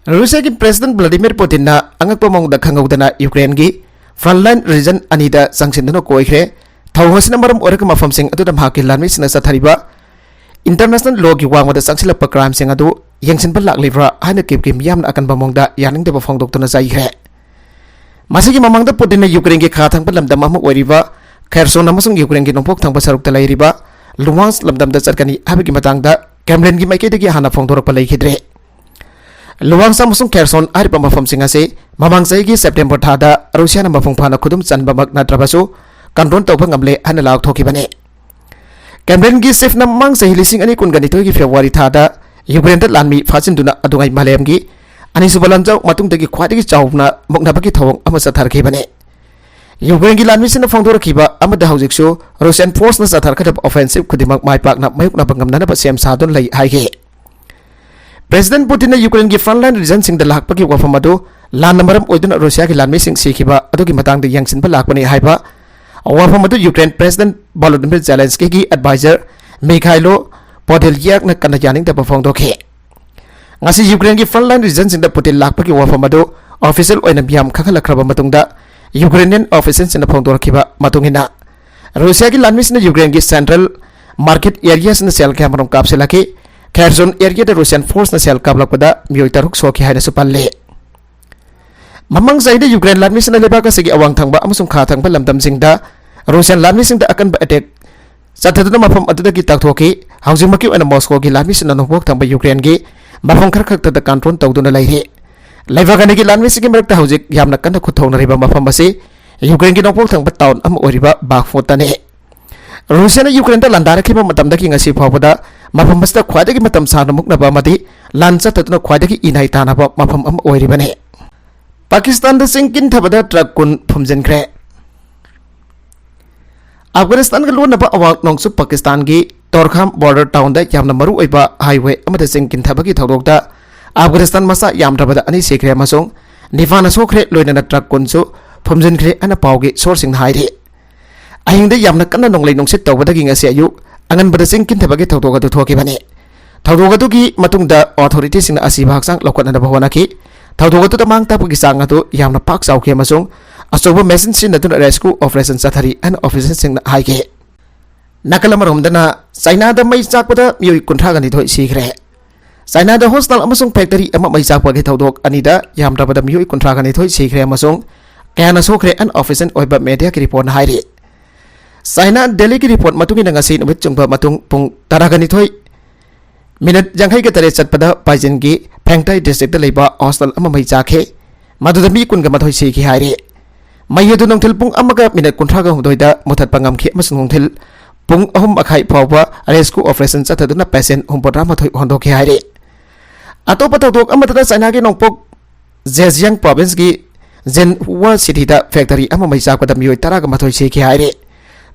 Russia ꯒꯤ President Vladimir Putin ꯅ ꯑꯉꯛꯄ ꯃꯑꯣꯡꯗ ꯈꯪꯍꯧꯗꯅ Ukraine ꯒꯤ frontline region ꯑꯅꯤꯗ ꯆꯪꯁꯤꯟꯗꯨꯅ ꯀꯣꯏꯈ꯭ꯔꯦ꯫ ꯊꯧꯑꯣꯡ ꯑꯁꯤꯅ ꯃꯔꯝ ꯑꯣꯏꯔꯒ ꯃꯐꯝꯁꯤꯡ ꯑꯗꯨꯗ ꯃꯍꯥꯛꯀꯤ ꯂꯥꯟꯃꯤꯁꯤꯡꯅ ꯆꯠꯊꯔꯤꯕ International lawꯒꯤ ꯋꯥꯡꯃꯗ ꯆꯪꯁꯤꯜꯂꯛꯄ crimeꯁꯤꯡ ꯑꯗꯨ ꯌꯦꯡꯁꯤꯟꯕ ꯂꯥꯛꯂꯤꯕ꯭ꯔꯥ ꯍꯥꯏꯅ ꯀꯤꯞ ꯀꯤꯝ ꯌꯥꯝꯅ ꯑꯀꯟꯕ ꯃꯑꯣꯡꯗ ꯌꯥꯅꯤꯡꯗꯕ ꯐꯣꯡꯗꯣꯛꯇꯨꯅ ꯆꯩꯈ꯭ꯔꯦ꯫ ꯃꯁꯤꯒꯤ ꯃꯃꯥꯡꯗ ꯄꯨꯇꯤꯟꯅ ꯌꯨꯀ꯭ꯔꯦꯟꯒꯤ ꯈꯥ ꯊꯪꯕ ꯂꯝꯗꯝ ꯑꯃ ꯑꯣꯏꯔꯤꯕ ꯈꯦꯔꯁꯣꯟ ꯑꯃꯁꯨꯡ ꯌꯨꯀ꯭ꯔꯦꯟꯒꯤ ꯅꯣꯡꯄꯣꯛ ꯊꯪꯕ ꯁꯔꯨꯛꯇ ꯂꯩꯔꯤꯕ ꯂꯨꯍꯥꯟꯁ ꯂꯝꯗꯝꯗ ꯆꯠꯀꯅꯤ ꯍꯥꯏꯕꯒꯤ ꯃꯇꯥꯡꯗ ꯀ꯭ꯔꯦꯝꯂꯤꯟꯒꯤ ꯃꯥꯏꯀꯩꯗꯒꯤ ꯍꯥꯟꯅ ꯐꯣꯡꯗꯣꯔꯛꯄ ꯂꯩꯈꯤꯗ꯭ꯔꯦ꯫ ꯂꯨꯍꯥꯟꯁ ꯑꯃꯁꯨꯡ ꯈꯦꯔꯁꯣꯟ ꯍꯥꯏꯔꯤꯕ ꯃꯐꯝꯁꯤꯡ ꯑꯁꯤ ꯃꯃꯥꯡ ꯆꯍꯤꯒꯤ ꯁꯦꯞꯇꯦꯝꯕꯔ ꯊꯥꯗ ꯔꯨꯁꯤꯌꯥꯅ ꯃꯄꯨꯡ ꯐꯥꯅ ꯈꯨꯗꯨꯝ ꯆꯟꯕꯃꯛ ꯅꯠꯇ꯭ꯔꯕꯁꯨ, ꯀꯟꯇ꯭ꯔꯣꯜ ꯇꯧꯕ ꯉꯝꯂꯦ ꯍꯥꯏꯅ ꯂꯥꯎꯊꯣꯛꯈꯤꯕꯅꯤ꯫ ꯀ꯭ꯔꯦꯝꯂꯤꯟꯒꯤ ꯆꯤꯐꯅ ꯃꯃꯥꯡ ꯆꯍꯤ ꯂꯤꯁꯤꯡ ꯑꯅꯤ ꯀꯨꯟꯒ ꯅꯤꯊꯣꯏꯒꯤ ꯐꯦꯕ꯭ꯔꯨꯋꯥꯔꯤ ꯊꯥꯗ ꯌꯨꯀ꯭ꯔꯦꯟꯗ ꯂꯥꯟꯃꯤ ꯐꯥꯖꯤꯟꯗꯨꯅ ꯑꯗꯨꯉꯩ ꯃꯥꯂꯦꯝꯒꯤ ꯑꯅꯤꯁꯨꯕ ꯂꯥꯟꯖꯥꯎ ꯃꯇꯨꯡꯗꯒꯤ ꯈ꯭ꯋꯥꯏꯗꯒꯤ ꯆꯥꯎꯅ ꯃꯨꯛꯅꯕꯒꯤ ꯊꯧꯑꯣꯡ ꯑꯃ ꯆꯠꯊꯔꯛꯈꯤꯕꯅꯤ꯫ ꯌꯨꯀ꯭ꯔꯦꯟꯒꯤ ꯂꯥꯟꯃꯤꯁꯤꯡꯅ ꯐꯣꯡꯗꯣꯔꯛꯈꯤꯕ ꯑꯃꯗ ꯍꯧꯖꯤꯛꯁꯨ ꯔꯨꯁꯤꯌꯥꯟ ꯐꯣꯔꯁꯅ ꯆꯠꯊꯔꯛꯀꯗꯕ ꯑꯣꯐꯦꯟꯁꯤꯞ ꯈꯨꯗꯤꯡꯃꯛ ꯃꯥꯏ ꯄꯥꯛꯅ ꯃꯥꯌꯣꯛꯅꯕ ꯉꯝꯅꯅꯕ ꯁꯦꯝ ꯁꯥꯗꯨꯅ ꯂꯩ ꯍꯥꯏꯈꯤ꯫ ꯄ꯭ꯔꯦꯁꯤꯗꯦꯟꯠ ꯄꯨꯇꯤꯟꯅ ꯌꯨꯀ꯭ꯔꯦꯟꯒꯤ frontline regionꯁꯤꯡꯗ ꯂꯥꯛꯄꯒꯤ ꯋꯥꯐꯝ ꯑꯗꯨ ꯂꯥꯟꯅ ꯃꯔꯝ ꯑꯣꯏꯗꯨꯅ ꯔꯨꯁꯤꯌꯥꯒꯤ ꯂꯥꯟꯃꯤꯁꯤꯡ ꯁꯤꯈꯤꯕ ꯑꯗꯨꯒꯤ ꯃꯇꯥꯡꯗ ꯌꯦꯡꯁꯤꯟꯕ ꯂꯥꯛꯄꯅꯤ ꯍꯥꯏꯕ ꯋꯥꯐꯝ ꯑꯗꯨ ꯌꯨꯀ꯭ꯔꯦꯟ ꯄ꯭ꯔꯦꯁꯤꯗꯦꯟꯠ ꯚꯣꯂꯣꯗꯤꯃꯤꯔ ꯖꯦꯂꯦꯟꯁꯀꯤꯒꯤ ꯑꯦꯗꯚꯥꯏꯖꯔ ꯃꯤꯈꯥꯏꯂꯣ ꯄꯣꯗꯦꯂꯤꯌꯥꯛꯅ ꯀꯟꯅ ꯌꯥꯅꯤꯡꯗꯕ ꯐꯣꯡꯗꯣꯛꯈꯤ꯫ ꯉꯁꯤ ꯌꯨꯀ꯭ꯔꯦꯟꯒꯤ frontline regionꯁꯤꯡꯗ ꯄꯨꯇꯤꯟ ꯂꯥꯛꯄꯒꯤ ꯋꯥꯐꯝ ꯑꯗꯨ official ꯑꯣꯏꯅ ꯃꯤꯌꯥꯝ ꯈꯪꯍꯜꯂꯛꯈ꯭ꯔꯕ ꯃꯇꯨꯡꯗ, ꯌꯨꯀ꯭ꯔꯦꯅꯤꯌꯟ officialꯁꯤꯡꯅ ꯐꯣꯡꯗꯣꯔꯛꯈꯤꯕ ꯃꯇꯨꯡ ꯏꯟꯅ, ꯔꯨꯁꯤꯌꯥꯒꯤ ꯂꯥꯟꯃꯤꯁꯤꯡꯅ ꯌꯨꯀ꯭ꯔꯦꯟꯒꯤ central market areaꯁꯤꯡꯗ shell ꯀꯌꯥꯃꯔꯨꯝ ꯀꯥꯞꯁꯤꯜꯂꯛꯈꯤ꯫ ꯈꯦꯔꯁꯣꯟ areaꯗ ꯔꯨꯁꯤꯌꯥꯟ ꯐꯣꯔꯁꯅ shell ꯀꯥꯞꯂꯛꯄꯗ ꯃꯤꯑꯣꯏ ꯇꯔꯨꯛ ꯁꯣꯛꯈꯤ ꯍꯥꯏꯅꯁꯨ ꯄꯜꯂꯤ꯫ ꯃꯃꯥꯡ ꯆꯍꯤꯗ ꯌꯨꯀ꯭ꯔꯦꯟ ꯂꯥꯟꯃꯤꯁꯤꯡꯅ ꯂꯩꯕꯥꯛ ꯑꯁꯤꯒꯤ ꯑꯋꯥꯡ ꯊꯪꯕ ꯑꯃꯁꯨꯡ ꯈꯥ ꯊꯪꯕ ꯂꯝꯗꯝꯁꯤꯡꯗ ꯔꯨꯁꯤꯌꯥꯟ ꯂꯥꯟꯃꯤꯁꯤꯡꯗ ꯑꯀꯟꯕ attack ꯆꯠꯊꯗꯨꯅ ꯃꯐꯝ ꯑꯗꯨꯗꯒꯤ ꯇꯥꯛꯊꯣꯛꯈꯤ꯫ ꯍꯧꯖꯤꯛꯃꯛꯀꯤ ꯑꯣꯏꯅ ꯃꯣꯁꯀꯣꯒꯤ ꯂꯥꯟꯃꯤꯁꯤꯡꯅ ꯅꯣꯡꯄꯣꯛ ꯊꯪꯕ ꯌꯨꯀ꯭ꯔꯦꯟꯒꯤ ꯃꯐꯝ ꯈꯔ ꯈꯛꯇꯗ control ꯇꯧꯗꯨꯅ ꯂꯩꯔꯤ꯫ ꯂꯩꯕꯥꯛ ꯑꯅꯤꯒꯤ ꯂꯥꯟꯃꯤꯁꯤꯡꯒꯤ ꯃꯔꯛꯇ ꯍꯧꯖꯤꯛ ꯌꯥꯝꯅ ꯀꯟꯅ ꯈꯨꯠ ꯊꯧꯅꯔꯤꯕ ꯃꯐꯝ ꯑꯁꯤ ꯌꯨꯀ꯭ꯔꯦꯟꯒꯤ ꯅꯣꯡꯄꯣꯛ ꯊꯪꯕ town ꯑꯃ ꯑꯣꯏꯔꯤꯕ ꯕꯥꯈꯃꯨꯠꯇꯅꯤ꯫ ꯔꯨꯁꯤꯌꯥꯅ ꯌꯨꯀ꯭ꯔꯦꯟꯗ ꯂꯥꯟꯗꯥꯔꯛꯈꯤꯕ ꯃꯇꯝꯗꯒꯤ ꯉꯁꯤ ꯐꯥꯎꯕꯗ ꯃꯐꯝ ꯑꯁꯤꯗ ꯈ꯭ꯋꯥꯏꯗꯒꯤ ꯃꯇꯝ ꯁꯥꯡꯅ ꯃꯨꯛꯅꯕ ꯑꯃꯗꯤ ꯂꯥꯟ ꯆꯠꯊꯗꯨꯅ ꯈ꯭ꯋꯥꯏꯗꯒꯤ ꯏꯅꯥꯏ ꯇꯥꯅꯕ ꯃꯐꯝ ꯑꯃ ꯑꯣꯏꯔꯤꯕꯅꯤ꯫ ꯄꯥꯀꯤꯁꯇꯥꯟꯗ ꯆꯤꯡ ꯀꯤꯟꯊꯕꯗ ꯇ꯭ꯔꯛ ꯀꯨꯟ ꯐꯨꯝꯖꯤꯟꯈ꯭ꯔꯦ꯫ ꯑꯐꯒꯥꯅꯤꯁꯇꯥꯟꯒ ꯂꯣꯟꯅꯕ ꯑꯋꯥꯡ ꯅꯣꯡꯆꯨꯞ ꯄꯥꯀꯤꯁꯇꯥꯟꯒꯤ ꯇꯣꯔꯈꯥꯝ border townꯗ ꯌꯥꯝꯅ ꯃꯔꯨ ꯑꯣꯏꯕ highway ꯑꯃꯗ ꯆꯤꯡ ꯀꯤꯟꯊꯕꯒꯤ ꯊꯧꯗꯣꯛꯇ ꯑꯐꯒꯥꯅꯤꯁꯇꯥꯟ ꯃꯆꯥ ꯌꯥꯝꯗ꯭ꯔꯕꯗ ꯑꯅꯤ ꯁꯤꯈ꯭ꯔꯦ ꯑꯃꯁꯨꯡ ꯅꯤꯄꯥꯟꯅ ꯁꯣꯛꯈ꯭ꯔꯦ, ꯂꯣꯏꯅꯅ ꯇ꯭ꯔꯛ ꯀꯨꯟꯁꯨ ꯐꯨꯝꯖꯤꯟꯈ꯭ꯔꯦ ꯍꯥꯏꯅ ꯄꯥꯎꯒꯤ sourceꯁꯤꯡꯅ ꯍꯥꯏꯔꯤ꯫ ꯑꯍꯤꯡꯗ ꯌꯥꯝꯅ ꯀꯟꯅ ꯅꯣꯡꯂꯩ ꯅꯨꯡꯁꯤꯠ ꯇꯧꯕꯗꯒꯤ ꯉꯁꯤ ꯑꯌꯨꯛ ꯑꯉꯟꯕꯗ ꯆꯤꯡ ꯀꯤꯟꯊꯕꯒꯤ ꯊꯧꯗꯣꯛ ꯑꯗꯨ ꯊꯣꯛꯈꯤꯕꯅꯤ꯫ ꯊꯧꯗꯣꯛ ꯑꯗꯨꯒꯤ ꯃꯇꯨꯡꯗ authorityꯁꯤꯡꯅ ꯑꯁꯤꯕ ꯍꯛꯆꯥꯡ ꯂꯧꯈꯠꯅꯅꯕ ꯍꯣꯠꯅꯈꯤ꯫ ꯊꯧꯗꯣꯛ ꯑꯗꯨꯗ ꯃꯥꯡ ꯇꯥꯛꯄꯒꯤ ꯆꯥꯡ ꯑꯗꯨ ꯌꯥꯝꯅ ꯄꯥꯛ ꯆꯥꯎꯈꯤ ꯑꯃꯁꯨꯡ ꯑꯆꯧꯕ machine ꯁꯤꯖꯤꯟꯅꯗꯨꯅ rescue operation ꯆꯠꯊꯔꯤ ꯍꯥꯏꯅ officialꯁꯤꯡꯅ ꯍꯥꯏꯈꯤ꯫ ꯅꯥꯀꯜ ꯑꯃꯔꯣꯝꯗꯅ ꯆꯥꯏꯅꯥꯗ ꯃꯩ ꯆꯥꯛꯄꯗ ꯃꯤꯑꯣꯏ ꯀꯨꯟꯊ꯭ꯔꯥꯒ ꯅꯤꯊꯣꯏ ꯁꯤꯈ꯭ꯔꯦ꯫ ꯆꯥꯏꯅꯥꯗ ꯍꯣꯁꯇꯥꯜ ꯑꯃꯁꯨꯡ ꯐꯦꯛꯇꯔꯤ ꯑꯃ ꯃꯩ ꯆꯥꯛꯄꯒꯤ ꯊꯧꯗꯣꯛ ꯑꯅꯤꯗ ꯌꯥꯝꯗ꯭ꯔꯕꯗ ꯃꯤꯑꯣꯏ ꯀꯨꯟꯊ꯭ꯔꯥꯒ ꯅꯤꯊꯣꯏ ꯁꯤꯈ꯭ꯔꯦ ꯑꯃꯁꯨꯡ ꯀꯌꯥꯅ ꯁꯣꯛꯈ꯭ꯔꯦ ꯑꯟꯑꯣꯐꯤꯁꯤꯌꯦꯜ ꯑꯣꯏꯕ ꯃꯦꯗꯤꯌꯥꯒꯤ ꯔꯤꯄꯣꯔꯠꯅ ꯍꯥꯏꯔꯤ꯫ ꯆꯥꯏꯅꯥ ꯗꯦꯜꯂꯤꯒꯤ ꯔꯤꯄꯣꯔꯠ ꯃꯇꯨꯡ ꯏꯟꯅ ꯉꯁꯤ ꯅꯨꯃꯤꯠ ꯆꯨꯡꯕ ꯃꯇꯨꯡ ꯄꯨꯡ ꯇꯔꯥꯒ ꯅꯤꯊꯣꯏ ꯃꯤꯅꯠ ꯌꯥꯡꯈꯩꯒ ꯇꯔꯦꯠ ꯆꯠꯄꯗ ꯄꯥꯏꯖꯤꯟꯒꯤ ꯐꯦꯡꯇꯥꯏ ꯗꯤꯁꯇ꯭ꯔꯤꯛꯇ ꯂꯩꯕ ꯍꯣꯁꯇꯦꯜ ꯑꯃ ꯃꯩ ꯆꯥꯛꯈꯤ꯫ ꯃꯗꯨꯗ ꯃꯤ ꯀꯨꯟꯒ ꯃꯥꯊꯣꯏ ꯁꯤꯈꯤ ꯍꯥꯏꯔꯤ꯫ ꯃꯩ ꯑꯗꯨ ꯅꯨꯡꯊꯤꯜ ꯄꯨꯡ ꯑꯃꯒ ꯃꯤꯅꯠ ꯀꯨꯟꯊ꯭ꯔꯥꯒ ꯍꯨꯝꯗꯣꯏꯗ ꯃꯨꯊꯠꯄ ꯉꯝꯈꯤ ꯑꯃꯁꯨꯡ ꯅꯨꯡꯊꯤꯜ ꯄꯨꯡ ꯑꯍꯨꯝ ꯃꯈꯥꯏ ꯐꯥꯎꯕ ꯔꯦꯁꯀ꯭ꯌꯨ ꯑꯣꯄꯔꯦꯁꯟ ꯆꯠꯊꯗꯨꯅ ꯄꯦꯁꯦꯟ ꯍꯨꯝꯐꯨꯇꯔꯥ ꯃꯥꯊꯣꯏ ꯍꯣꯟꯗꯣꯛꯈꯤ ꯍꯥꯏꯔꯤ꯫ ꯑꯇꯣꯞꯄ ꯊꯧꯗꯣꯛ ꯑꯃꯗꯅ ꯆꯥꯏꯅꯥꯒꯤ ꯅꯣꯡꯄꯣꯛ ꯖꯦꯖꯤꯌꯥꯡ ꯄ꯭ꯔꯣꯚꯤꯟꯁꯀꯤ ꯖꯦꯟꯍꯨꯋꯥ ꯁꯤꯇꯤꯗ ꯐꯦꯛꯇꯔꯤ ꯑꯃ ꯃꯩ ꯆꯥꯛꯄꯗ ꯃꯤꯑꯣꯏ ꯇꯔꯥꯒ ꯃꯥꯊꯣꯏ ꯁꯤꯈꯤ ꯍꯥꯏꯔꯤ꯫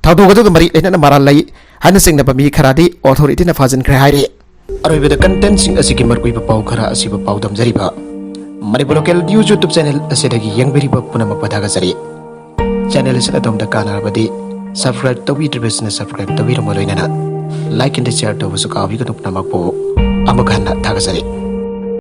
ꯊꯧꯗꯣꯛ ꯑꯗꯨꯒ ꯃꯔꯤ ꯂꯩꯅꯅ ꯃꯔꯥꯜ ꯂꯩ ꯍꯥꯏꯅ ꯆꯤꯡꯅꯕ ꯃꯤ ꯈꯔꯗꯤ ꯑꯣꯊꯣꯔꯤꯇꯤꯅ ꯐꯥꯖꯤꯟꯈ꯭ꯔꯦ ꯍꯥꯏꯔꯤ꯫ ꯑꯔꯣꯏꯕꯗ ꯀꯟꯇꯦꯟꯁꯤꯡ ꯑꯁꯤꯒꯤ ꯃꯔꯨꯑꯣꯏꯕ ꯄꯥꯎ ꯈꯔ ꯑꯁꯤꯕꯨ ꯄꯥꯎꯗꯝꯖꯔꯤꯕ Manipur local news YouTube channel ꯑꯁꯤꯗꯒꯤ ꯌꯦꯡꯕꯤꯔꯤꯕ ꯄꯨꯝꯅꯃꯛꯄꯨ ꯊꯥꯒꯠꯆꯔꯤ꯫ ꯆꯦꯅꯦꯜ ꯑꯁꯤꯅ ꯑꯗꯣꯝꯗ ꯀꯥꯟꯅꯔꯕꯗꯤ ꯁꯕꯁꯀ꯭ꯔꯥꯏꯕ ꯇꯧꯕꯤꯗ꯭ꯔꯤꯕꯁꯤꯡꯅ ꯁꯕꯁꯀ꯭ꯔꯥꯏꯕ ꯇꯧꯕꯤꯔꯝꯕ ꯂꯣꯏꯅꯅ ꯂꯥꯏꯛ ꯑꯦꯟ ꯁꯤꯌꯔ ꯇꯧꯕꯁꯨ ꯀꯥꯎꯕꯤꯒꯅꯨ꯫ ꯄꯨꯝꯅꯃꯛꯄꯨ ꯑꯃꯨꯛ ꯍꯟꯅ ꯊꯥꯒꯠꯆꯔꯤ꯫